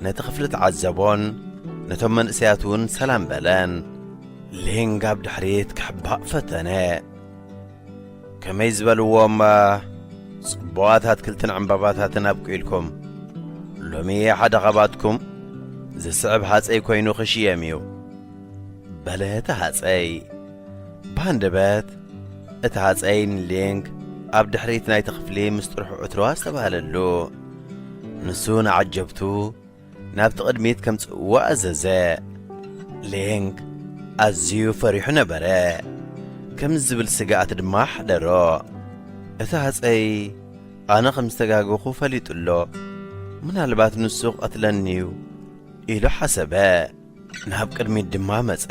ነቲ ክፍሊ ተዓዘቦን ነቶም መንእሰያት እውን ሰላም በለን። ሌንግ ኣብ ድሕሪት ክሕባእ ፈተነ። "ከመይ ዝበልዎም ጽቡቓት ኣትክልትን ዕምባባታትን ኣብቂልኩም? ሎሚ ሓደ ኻባትኩም ዝስዕብ ሃጸይ ኮይኑ ክሽየም እዩ" በለ እቲ ሃጸይ። ብሃንደበት እቲ ሃጸይ ንሌንግ ኣብ ድሕሪት ናይቲ ክፍሊ ምስ ጥርሑ ዕትሮ ኣስተብሃለሉ። ንሱ ንዓጀብቱ ናብቲ ቅድሚት ከምጽእዎ ኣዘዘ። ሌንግ ኣዝዩ ፈሪሑ ነበረ። ከምዚ ዝብል ስግኣት ድማ ሓደሮ። እቲ ሃጸይ ኣነ ከም ዝተጋገኹ ፈሊጡ ኣሎ። ምናልባት ንሱ ክቐትለኒ እዩ ኢሉ ሓሰበ። ናብ ቅድሚት ድማ መጸ።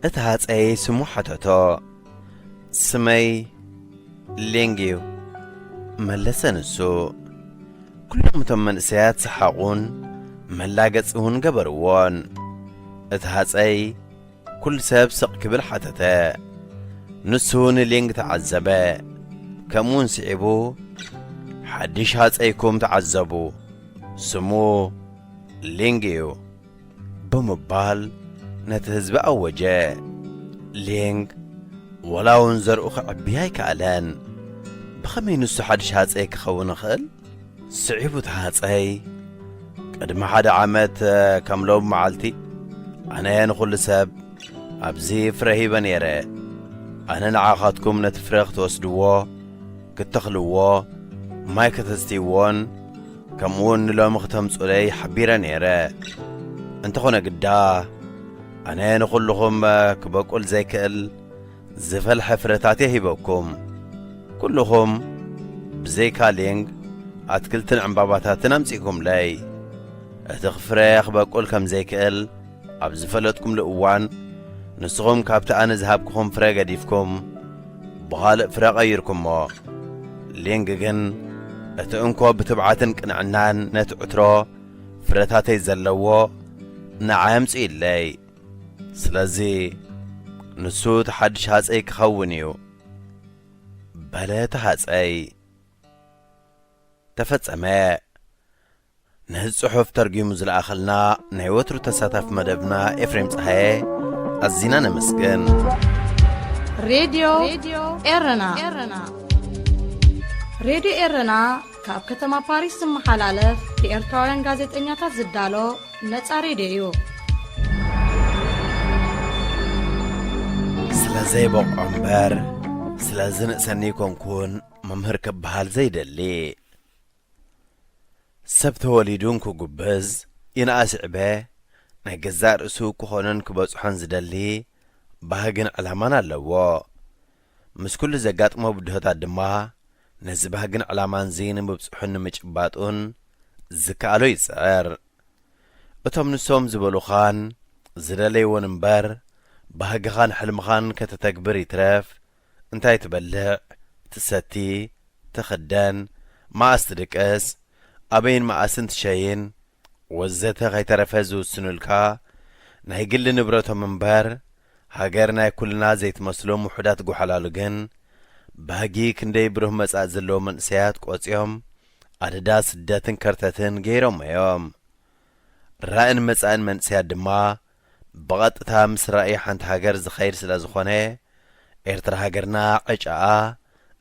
እቲ ሃጸይ ስሙ ሓተቶ። ስመይ ሌንግ እዩ፣ መለሰ ንሱ። ኩሎም እቶም መንእሰያት ሰሓቑን መላገጺ እውን ገበርዎን። እቲ ሃጸይ ኩሉ ሰብ ስቕ ክብል ሓተተ። ንሱ ንሌንግ ተዓዘበ። ከምኡውን ስዒቡ ሓድሽ ሃጸይኩም ተዓዘቡ፣ ስሙ ሌንግ እዩ። ብምባል ነቲ ህዝቢ ኣወጀ። ሌንግ ወላ እውን ዘርኡ ክዕቢ ኣይከኣለን። ብኸመይ ንሱ ሓድሽ ሃጸይ ክኸውን ይኽእል? ስዒቡ እቲ ሃጸይ፣ ቅድሚ ሓደ ዓመት ከም ሎም መዓልቲ ኣነ ንኹሉ ሰብ ኣብዚ ፍረ ሂበ ነይረ። ኣነ ንዓኻትኩም ነቲ ፍረ ክትወስድዎ፣ ክትተኽልዎ፣ ማይ ከተስትይዎን ከምኡውን ንሎሚ ክተምጹለይ ሓቢረ ነይረ። እንተኾነ ግዳ ኣነ ንኹልኹም ክበቁል ዘይክእል ዝፈልሐ ፍረታት እየ ሂበኩም። ኩልኹም ብዘይካ ሌንግ ኣትክልትን ዕምባባታትን ኣምጺእኩምለይ። እቲ ፍረ ክበቁል ከም ዘይክእል ኣብ ዝፈለጥኩምሉ እዋን ንስኹም ካብቲ ኣነ ዝሃብኩኹም ፍረ ገዲፍኩም ብኻልእ ፍረ ቀይርኩሞ። ሌንግ ግን እቲ እንኮ ብትብዓትን ቅንዕናን ነቲ ዕትሮ ፍረታተይ ዘለዎ ንዓይ ኣምጽእለይ። ስለዚ ንሱ እቲ ሓድሽ ሃጸይ ክኸውን እዩ፣ በለ እቲ ሃጸይ። ተፈጸመ። ነዚ ጽሑፍ ተርጒሙ ዝለኣኸልና ናይ ወትሩ ተሳታፊ መደብና ኤፍሬም ጸሃየ ኣዚና ነመስግን። ሬድዮ ኤረና። ሬድዮ ኤረና ካብ ከተማ ፓሪስ ዝመሓላለፍ ብኤርትራውያን ጋዜጠኛታት ዝዳሎ ነጻ ሬድዮ እዩ። ስለ ዘይበቕዖ እምበር፣ ስለ ዝንእሰኒ ይኮንኩን መምህር ክበሃል ዘይደሊ። ሰብ ተወሊዱ እንክጉብዝ ይንኣስ ይዕበ፣ ናይ ገዛእ ርእሱ ክኾኖን ክበጽሖን ዝደሊ ባህግን ዕላማን ኣለዎ። ምስ ኩሉ ዘጋጥሞ ብድሆታት ድማ ነዚ ባህግን ዕላማንዚ ንምብጽሑን ንምጭባጡን ዝከኣሎ ይጽዕር። እቶም ንሶም ዝበሉኻን ዝደለይዎን እምበር፣ ባህግኻን ሕልምኻን ከተተግብር ይትረፍ፣ እንታይ ትበልዕ፣ ትሰቲ፣ ትኽደን፣ መኣስ ትድቅስ፣ ኣበይን መኣስን ትሸይን፣ ወዘተ ከይተረፈ ዝውስኑልካ ናይ ግሊ ንብረቶም እምበር፣ ሃገር ናይ ኩልና ዘይትመስሎም ውሑዳት ጓሓላሉ ግን፣ ባህጊ ክንደይ ብሩህ መጻኢ ዘለዎም መንእሰያት ቆጽዮም፣ ኣደዳ ስደትን ከርተትን ገይሮሞ እዮም። ራእን መጻእን መንእሰያት ድማ ብቐጥታ ምስ ራእይ ሓንቲ ሃገር ዝኸይድ ስለ ዝኾነ፣ ኤርትራ ሃገርና ዕጫኣ፣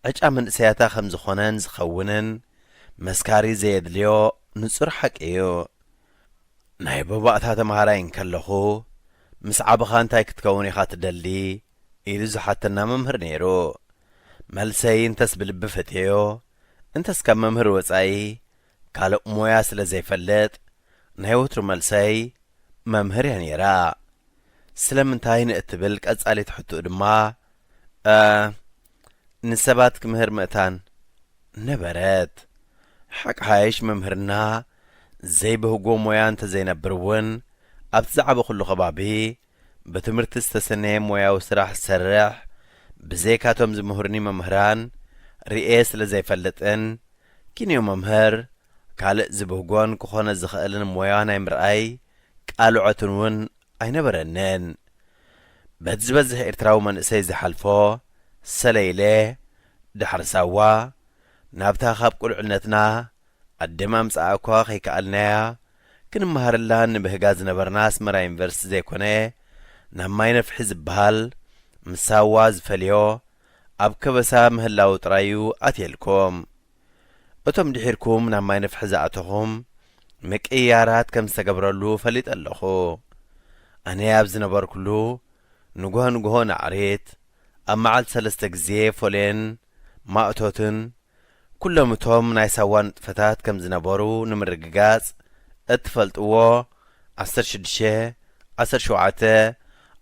ዕጫ መንእሰያታ ከም ዝኾነን ዝኸውንን መስካሪ ዘየድልዮ ንጹር ሓቂ እዩ። ናይ ቦባእታ ተመሃራይ እንከለኹ፣ "ምስ ዓበኻ እንታይ ክትከውን ኢኻ ትደሊ?" ኢሉ ዝሓተና መምህር ነይሩ። መልሰይ እንተስ ብልቢ ፈትየዮ፣ እንተስ ካብ መምህር ወጻኢ ካልእ ሞያ ስለ ዘይፈልጥ፣ ናይ ወትሩ መልሰይ መምህር እያ ነይራ። ስለምንታይ ንእትብል ቀጻሊት ሕቶኡ ድማ፣ እ፣ ንሰባት ክምህር ምእታን ነበረት። ሓቂ ሓይሽ መምህርና ዘይብህጎ ሞያ እንተዘይነብር እውን፣ ኣብቲ ዝዓበኹሉ ከባቢ ብትምህርቲ ዝተሰነየ ሞያዊ ስራሕ ዝሰርሕ፣ ብዘይካቶም ዝምህሩኒ መምህራን ርእየ ስለ ዘይፈልጥን፣ ኪንዮ መምህር ካልእ ዝብህጎን ክኾነ ዝኽእልን ሞያ ናይ ምርኣይ ቃልዖትን እውን ኣይነበረንን። በቲ ዝበዝሕ ኤርትራዊ መንእሰይ ዝሓልፎ ሰለ ኢለ፣ ድሕሪ ሳዋ፣ ናብታ ካብ ቁልዕነትና ኣደማምጻኣ እኳ ከይከኣልናያ፣ ክንመሃረላ ንብህጋ ዝነበርና ኣስመራ ዩኒቨርሲቲ ዘይኮነ፣ ናብ ማይ ነፍሒ ዝበሃል፣ ምስ ሳዋ ዝፈልዮ፣ ኣብ ከበሳ ምህላዉ ጥራይ እዩ ኣትየልኩም። እቶም ድሒርኩም ናብ ማይ ነፍሒ ዝኣተኹም፣ ምቅይያራት ከም ዝተገብረሉ ፈሊጠ ኣለኹ። ኣነ ኣብ ዝነበርኩሉ፣ ንግሆ ንግሆ ናዕሪት፣ ኣብ መዓልቲ ሰለስተ ግዜ ፎሌን ማእቶትን፣ ኩሎም እቶም ናይ ሳዋ ንጥፈታት ከም ዝነበሩ ንምርግጋጽ እትፈልጥዎ ዓሰርተ ሽዱሽተ፣ ዓሰርተ ሸውዓተ፣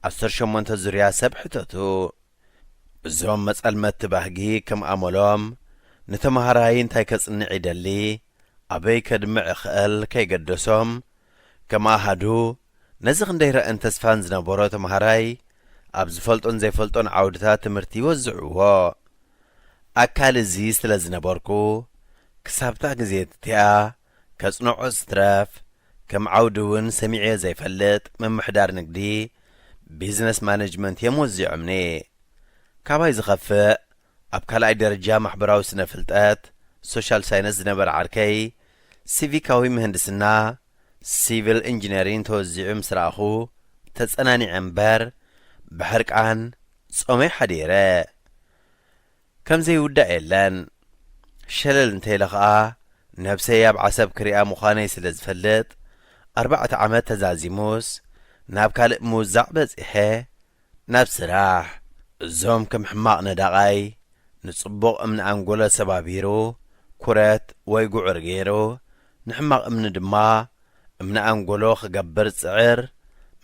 ዓሰርተ ሸሞንተ ዙርያ ሰብ ሕተቱ። እዞም መጸልመቲ ባህጊ ከም ኣመሎም ንተመሃራይ እንታይ ከጽንዕ ይደሊ፣ ኣበይ ከድምዕ ይኽእል ከይገደሶም፣ ከም ኣሃዱ ነዚ ክንደይ ረእን ተስፋን ዝነበሮ ተመሃራይ ኣብ ዝፈልጦን ዘይፈልጦን ዓውድታት ትምህርቲ ይወዝዕዎ። ኣካል እዚ ስለ ዝነበርኩ፣ ክሳብታ ግዜ እቲኣ ከጽንዖ ዝትረፍ፣ ከም ዓውዲ እውን ሰሚዐ ዘይፈልጥ ምምሕዳር ንግዲ፣ ቢዝነስ ማኔጅመንት እዮም ወዚዖምኒ። ካባይ ዝኸፍእ ኣብ ካልኣይ ደረጃ ማሕበራዊ ስነ ፍልጠት፣ ሶሻል ሳይንስ፣ ዝነበረ ዓርከይ ሲቪካዊ ምህንድስና፣ ሲቪል ኢንጂነሪን፣ ተወዚዑ ምስ ረኣኹ ተጸናኒዐ እምበር ብሕርቃን ጾመይ ሓዲረ። ከም ዘይውዳእ የለን። ሸለል እንተኢለ ኸኣ ነብሰይ ኣብ ዓሰብ ክሪኣ ምዃነይ ስለ ዝፈልጥ፣ ኣርባዕተ ዓመት ተዛዚሙስ ናብ ካልእ ምውዛዕ በጺሐ። ናብ ስራሕ። እዞም ከም ሕማቕ ነዳቓይ ንጽቡቕ እምኒ ኣንጎሎ ሰባቢሩ፣ ኩረት ወይ ጉዕር ገይሩ፣ ንሕማቕ እምኒ ድማ እምኒ ኣንጎሎ ክገብር ዝጽዕር፣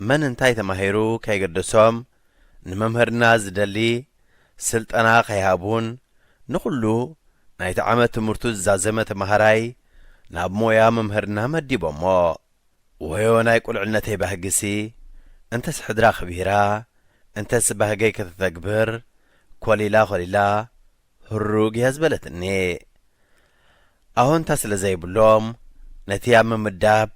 መን እንታይ ተማሂሩ ከይገደሶም፣ ንመምህርና ዝደሊ ስልጠና ከይሃቡን፣ ንኹሉ ናይቲ ዓመት ትምህርቱ ዝዛዘመ ተመሃራይ ናብ ሞያ መምህርና መዲቦሞ። ወዮ ናይ ቁልዕነተይ ባህግሲ፣ እንተስ ሕድራ ክቢራ፣ እንተስ ባህገይ ከተተግብር፣ ኮሊላ ኮሊላ፣ ህሩግ እያ ዝበለትኒ። ኣሆንታ ስለ ዘይብሎም፣ ነቲ ኣብ ምምዳብ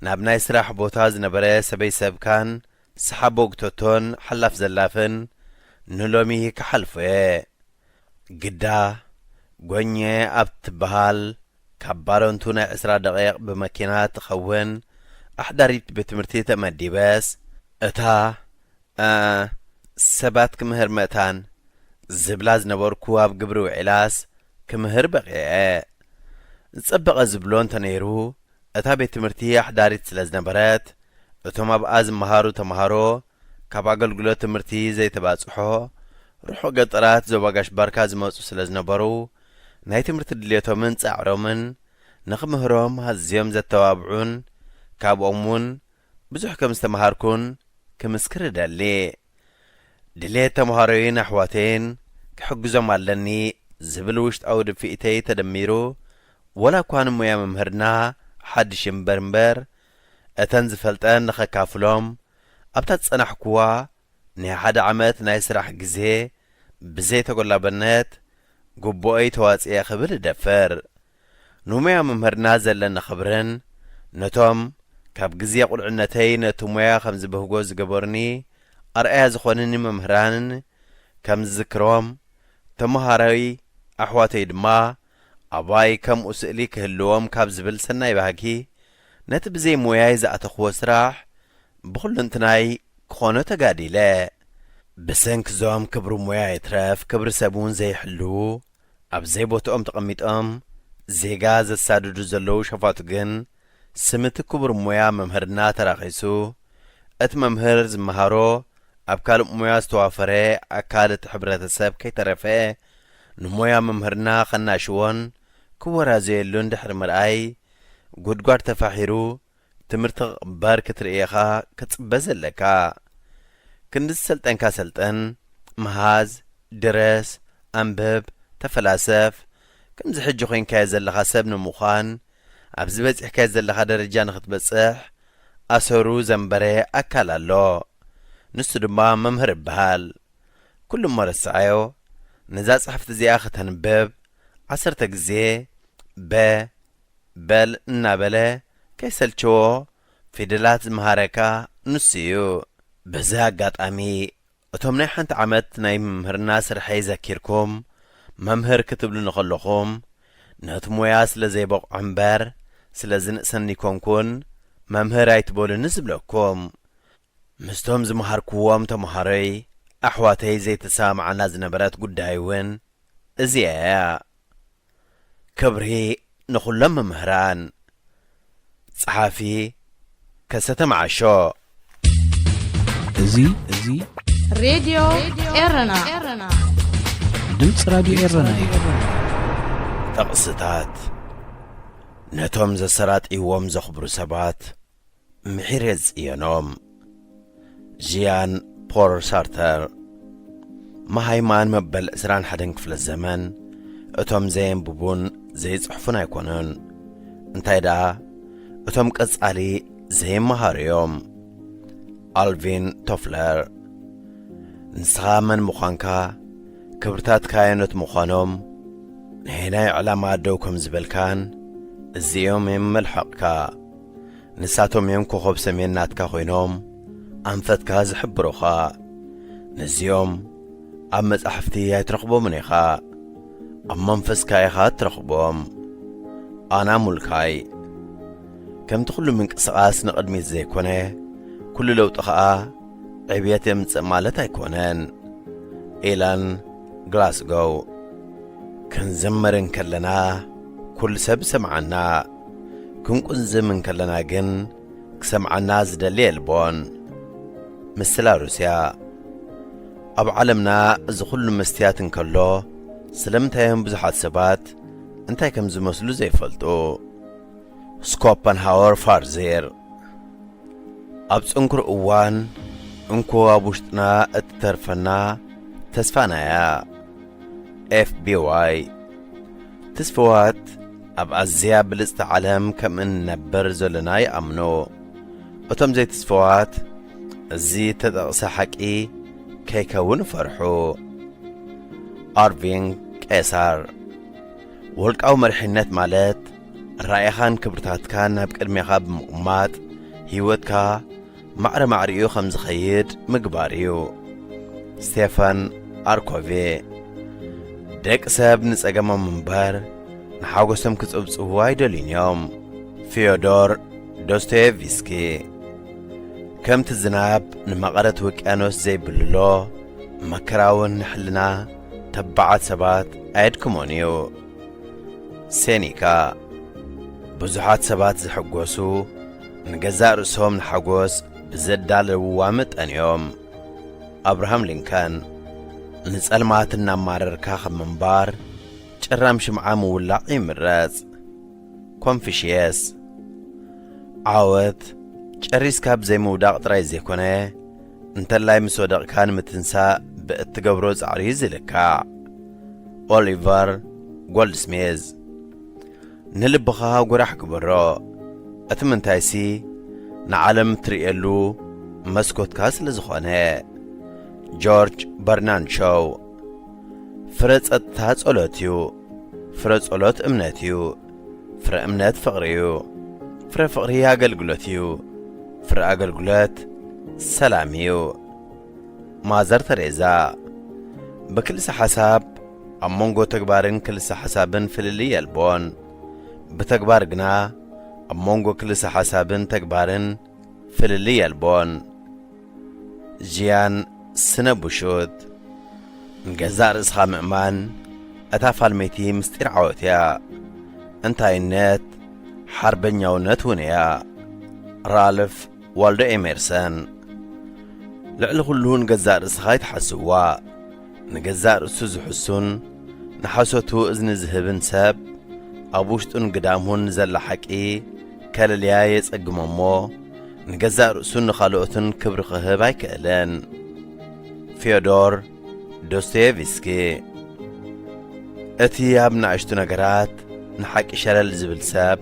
ናብ ናይ ስራሕ ቦታ ዝነበረ ሰበይ ሰብካን ሰሓቦ ግተቶን ሓላፍ ዘላፍን ንሎሚ ክሓልፎ እየ። ግዳ፣ ጎኘ ኣብ ትበሃል ካብ ባረንቱ ናይ ዕስራ ደቂቕ ብመኪና ትኸውን ኣሕዳሪት ቤት ትምህርቲ ተመዲበስ፣ እታ፣ እ፣ ሰባት ክምህር መእታን ዝብላ ዝነበርኩ ኣብ ግብሪ ውዒላስ ክምህር በቒዐ። ዝጸበቐ ዝብሎ እንተነይሩ፣ እታ ቤት ትምህርቲ ኣሕዳሪት ስለ ዝነበረት፣ እቶም ኣብኣ ዝመሃሩ ተመሃሮ ካብ ኣገልግሎት ትምህርቲ ዘይተባጽሖ ርሑቕ ገጠራት ዞባ ጋሽ ባርካ ዝመጹ ስለ ዝነበሩ፣ ናይ ትምህርቲ ድልየቶምን ጻዕሮምን ንኽምህሮም ኣዝዮም ዘተባብዑን ካብኦም እውን ብዙሕ ከም ዝተመሃርኩን ክምስክር እደሊ። ድሌት ተምሃሮይን ኣሕዋተይን ክሕግዞም ኣለኒ ዝብል ውሽጣዊ ድፍኢተይ ተደሚሩ፣ ወላ እኳ ንሞያ መምህርና ሓድሽ እምበር እምበር፣ እተን ዝፈልጠን ንኸካፍሎም ኣብታ ዝጸናሕኩዋ ናይ ሓደ ዓመት ናይ ስራሕ ግዜ ብዘይተጎላበነት ግቡኦይ ተዋጽኤ ክብል እደፍር። ንሞያ መምህርና ዘለኒ ክብርን ነቶም ካብ ግዜ ቁልዕነተይ ነቲ ሞያ ከም ዝብህጎ ዝገበሩኒ ኣርኣያ ዝኾኑኒ መምህራንን ከም ዝዝክሮም፣ ተመሃራይ ኣሕዋተይ ድማ ኣባይ ከምኡ ስእሊ ክህልዎም ካብ ዝብል ሰናይ ባህጊ፣ ነቲ ብዘይ ሞያይ ዝኣተኽዎ ስራሕ ብኹሉ እንትናይ ክኾኖ ተጋዲለ። ብሰንኪ እዞም ክብሪ ሞያ ይትረፍ ክብሪ ሰብ እውን ዘይሕልዉ፣ ኣብ ዘይቦትኦም ተቐሚጦም ዜጋ ዘሳድዱ ዘለዉ ሸፋቱ ግን፣ ስም እቲ ክቡር ሞያ መምህርና ተራኺሱ፣ እቲ መምህር ዝመሃሮ ኣብ ካልእ ሞያ ዝተዋፈረ ኣካል እቲ ሕብረተሰብ ከይተረፈ፣ ንሞያ መምህርና ከናሽዎን ክወራዘየሉን ድሕሪ ምርኣይ፣ ጉድጓድ ተፋሒሩ ትምህርቲ ክቕበር ክትርኢ ኢኻ ክትጽበ ዘለካ። ክንዲ ዝሰልጠንካ ሰልጥን፣ ምሃዝ፣ ድረስ፣ ኣንብብ፣ ተፈላሰፍ። ከምዚ ሕጂ ኮይንካዮ ዘለኻ ሰብ ንምዃን፣ ኣብዚ በጺሕካዮ ዘለኻ ደረጃ ንኽትበጽሕ ኣሰሩ ዘንበረ ኣካል ኣሎ። ንሱ ድማ መምህር ይበሃል። ኩሉ እሞ ረስዓዮ። ነዛ ጽሕፍቲ እዚኣ ከተንብብ ዓሰርተ ግዜ በ በል እናበለ ከይሰልቸዎ ፊደላት ዝመሃረካ ንሱ እዩ። በዚ ኣጋጣሚ፣ እቶም ናይ ሓንቲ ዓመት ናይ ምምህርና ስርሐይ ዘኪርኩም፣ መምህር ክትብሉኒ ከለኹም፣ ነቲ ሞያ ስለ ዘይበቕዖ እምበር፣ ስለ ዝንእሰኒ ኣይኮንኩን፣ መምህር ኣይትበሉኒ ዝብለኩም። ምስቶም ዝመሃርኩዎም ተመሃሮይ፣ ኣሕዋተይ ዘይተሰማምዓና ዝነበረት ጉዳይ እውን እዚኣ እያ። ክብሪ ንኹሎም መምህራን። ጸሓፊ ከሰተ መዓሾ። እዚ፣ እዚ ሬድዮ ኤረና። ድምፂ ራድዮ ኤረና እዩ። ጥቕስታት፣ ነቶም ዘሰራጥይዎም ዘኽብሩ ሰባት ምሒር የጽየኖም። žiያን ፖል ሳርተር። መሃይማን መበል ዕስራን ሓደን ክፍለ ዘመን እቶም ዘየንብቡን ዘይጽሕፉን ኣይኮኑን። እንታይ ደኣ፣ እቶም ቀጻሊ ዘይመሃሩ እዮም። ኣልቪን ቶፍለር። ንስኻ መን ምዃንካ፣ ክብርታትካ ኣየኖት ምዃኖም፣ ነየናይ ዕላማ ደው ከም ዝበልካን፣ እዚኦም እዮም መልሕቕካ። ንሳቶም እዮም ኮኾብ ሰሜን ናትካ ኮይኖም ኣንፈትካ ዝሕብሩኻ። ነዚኦም ኣብ መጻሕፍቲ ኣይትረኽቦምን ኢኻ፣ ኣብ መንፈስካ ኢኻ እትረኽቦም። ኣና ሙልካይ። ከምቲ ኩሉ ምንቅስቓስ ንቕድሚት ዘይኮነ፣ ኩሉ ለውጢ ኸኣ ዕብየት የምጽእ ማለት ኣይኮነን። ኢላን ግላስጎው። ክንዘምር እንከለና ኩሉ ሰብ ይሰምዓና፣ ክንቁዝም እንከለና ግን ክሰምዓና ዝደሊ የልቦን። ምስላ ሩስያ። ኣብ ዓለምና እዚ ኩሉ መስትያት እንከሎ፣ ስለምንታይ እዮም ብዙሓት ሰባት እንታይ ከም ዝመስሉ ዘይፈልጡ? ስኮፐንሃወር ፋርዜር። ኣብ ጽንኩር እዋን እንኮ ኣብ ውሽጥና እትተርፈና ተስፋና እያ። ኤፍ ቢ ዋይ። ትስፍዋት ኣብ ኣዝያ ብልጽቲ ዓለም ከም እንነብር ዘለና ይኣምኑ። እቶም ዘይትስፍዋት፣ እዚ እተጠቕሰ ሓቂ ከይከውን ይፈርሑ። ኣርቪንግ ቄሳር። ወልቃዊ መሪሕነት ማለት ራኢኻን ክብርታትካን ናብ ቅድሜኻ ብምቕማጥ፣ ህይወትካ ማዕረ ማዕሪኡ ከም ዝኸይድ ምግባር እዩ። ስቴፋን ኣርኮቬ። ደቂ ሰብ ንጸገሞም እምበር ንሓጎሶም ክጽብጽቡ ኣይደልዩን እዮም። ፊዮዶር ዶስቶየቭስኪ። ከምቲ ዝናብ ንመቐረት ውቅያኖስ ዘይብልሎ፣ መከራ እውን ንሕልና ተባዓት ሰባት ኣየድክሞን እዩ። ሴኒካ። ብዙሓት ሰባት ዝሕጎሱ ንገዛእ ርእሶም ንሓጎስ ብዘዳለውዋ መጠን እዮም። ኣብርሃም ሊንከን። ንጸልማት እናማረርካ ከም ምንባር፣ ጭራም ሽምዓ ምውላዕ ይምረጽ። ኮንፊሽየስ። ዓወት ጨሪስካ ብዘይምውዳቕ ጥራይ ዘይኮነ፣ እንተላይ ምስ ወደቕካ ንምትንሳእ ብእትገብሮ ጻዕሪ እዩ ዝልካዕ። ኦሊቨር ጎልድስሚዝ። ንልብኻ ጎራሕ ግበሮ፣ እቲ ምንታይሲ ንዓለም እትርእየሉ መስኮትካ ስለ ዝኾነ። ጆርጅ በርናንድ ሾው። ፍረ ጸጥታ ጸሎት እዩ፣ ፍረ ጸሎት እምነት እዩ፣ ፍረ እምነት ፍቕሪ እዩ፣ ፍረ ፍቕሪ ኣገልግሎት እዩ፣ ፍረ ኣገልግሎት ሰላም እዩ። ማዘር ተሬዛ። ብክልሰ ሓሳብ ኣብ መንጎ ተግባርን ክልሰ ሓሳብን ፍልልይ የልቦን። ብተግባር ግና ኣብ መንጎ ክልሰ ሓሳብን ተግባርን ፍልልይ የልቦን። ዥያን ስነ ቡሹት። ንገዛእ ርእስኻ ምእማን እታ ፋልመይቲ ምስጢር ዓወት እያ። እንታይነት ሓርበኛውነት እውን እያ። ራልፍ ዋልዶ ኤሜርሰን። ልዕሊ ኩሉ ንገዛእ ርእስኻ ኣይትሓስዋ። ንገዛእ ርእሱ ዝሕሱን ንሓሶቱ እዝኒ ዝህብን ሰብ፣ ኣብ ውሽጡን ግዳሙን ንዘላ ሓቂ ከለልያ የጸግሞ እሞ፣ ንገዛእ ርእሱን ንኻልኦትን ክብሪ ክህብ ኣይክእልን። ፊዮዶር ዶስቶየቭስኪ። እቲ ኣብ ንኣሽቱ ነገራት ንሓቂ ሸለል ዝብል ሰብ፣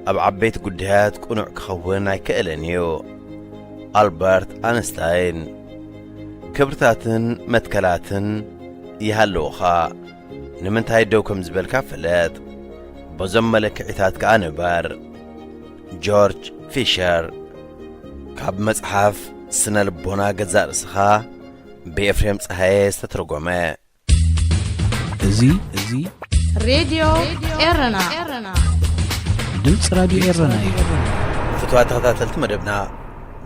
ኣብ ዓበይቲ ጉዳያት ቅኑዕ ክኸውን ኣይክእልን እዩ። ኣልበርት ኣንስታይን። ክብርታትን መትከላትን ይሃልውኻ፣ ንምንታይ ደው ከም ዝበልካ ፍለጥ፣ በዞም መለክዒታት ከኣ ንበር። ጆርጅ ፊሸር። ካብ መጽሓፍ ስነ ልቦና ገዛእ ርእስኻ ብኤፍሬም ጸሃየ ዝተተርጎመ። እዚ፣ እዚ ሬድዮ ኤረና። ድምፂ ራድዮ ኤረና እዩ። ፍቱዋት ተኸታተልቲ መደብና፣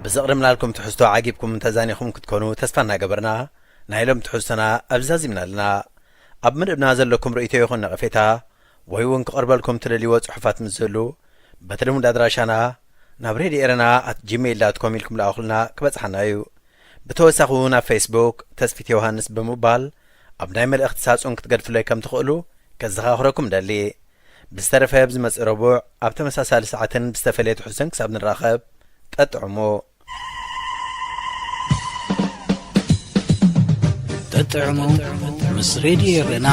ብዘቕረብናልኩም ትሕዝቶ ዓጊብኩም ተዛኒኹም ክትኮኑ ተስፋ እናገበርና፣ ናይ ሎም ትሕዝቶና ኣብዚ ዛዚምና ኣለና። ኣብ መደብና ዘለኩም ርእይቶ ይኹን ነቐፌታ፣ ወይ እውን ክቐርበልኩም ትደልይዎ ጽሑፋት ምስ ዝህሉ፣ በቲ ልሙድ ኣድራሻና ናብ ሬድዮ ኤረና ኣት ጂሜይል ዳት ኮም ኢልኩም ለኣኹልና ክበጽሓና እዩ። ብተወሳኺ እውን ኣብ ፌስቡክ ተስፊት ዮሃንስ ብምባል ኣብ ናይ መልእኽቲ ሳጹን ክትገድፍለይ ከም ትኽእሉ ከዘኻኽረኩም ደሊ። ብዝተረፈ ብዝመጽእ ረቡዕ ኣብ ተመሳሳሊ ሰዓትን ብዝተፈለየ ትሕዝቶን ክሳብ ንራኸብ፣ ጠጥዕሙ። ጠጥዕሙ ምስ ሬድዮ ኤረና።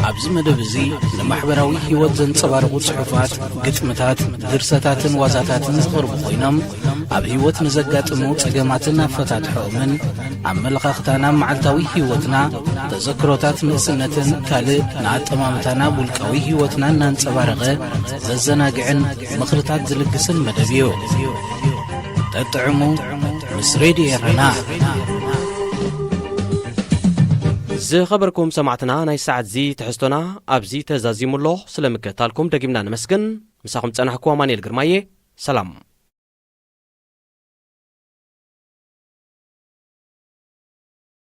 ኣብዚ መደብ እዚ ንማሕበራዊ ህይወት ዘንጸባርቑ ጽሑፋት፣ ግጥምታት፣ ድርሰታትን ዋዛታትን ዝቐርቡ ኮይኖም፣ ኣብ ህይወት ንዘጋጥሙ ጸገማትን ኣፈታትሖኦምን፣ ኣመለኻኽታና፣ መዓልታዊ ህይወትና፣ ተዘክሮታት ንእስነትን ካልእ ንኣጠማምታና ውልቃዊ ህይወትና እናንጸባረቐ ዘዘናግዕን ምኽርታት ዝልግስን መደብ እዩ። ጠጥዕሙ ምስ ሬድዮ ኤረና። ዝኸበርኩም ሰማዕትና፣ ናይ ሰዓት እዚ ትሕዝቶና ኣብዚ ተዛዚሙ ኣሎ። ስለ ምክትታልኩም ደጊምና ነመስግን። ምሳኹም ጸናሕኩ ኣማኑኤል ግርማየ። ሰላም።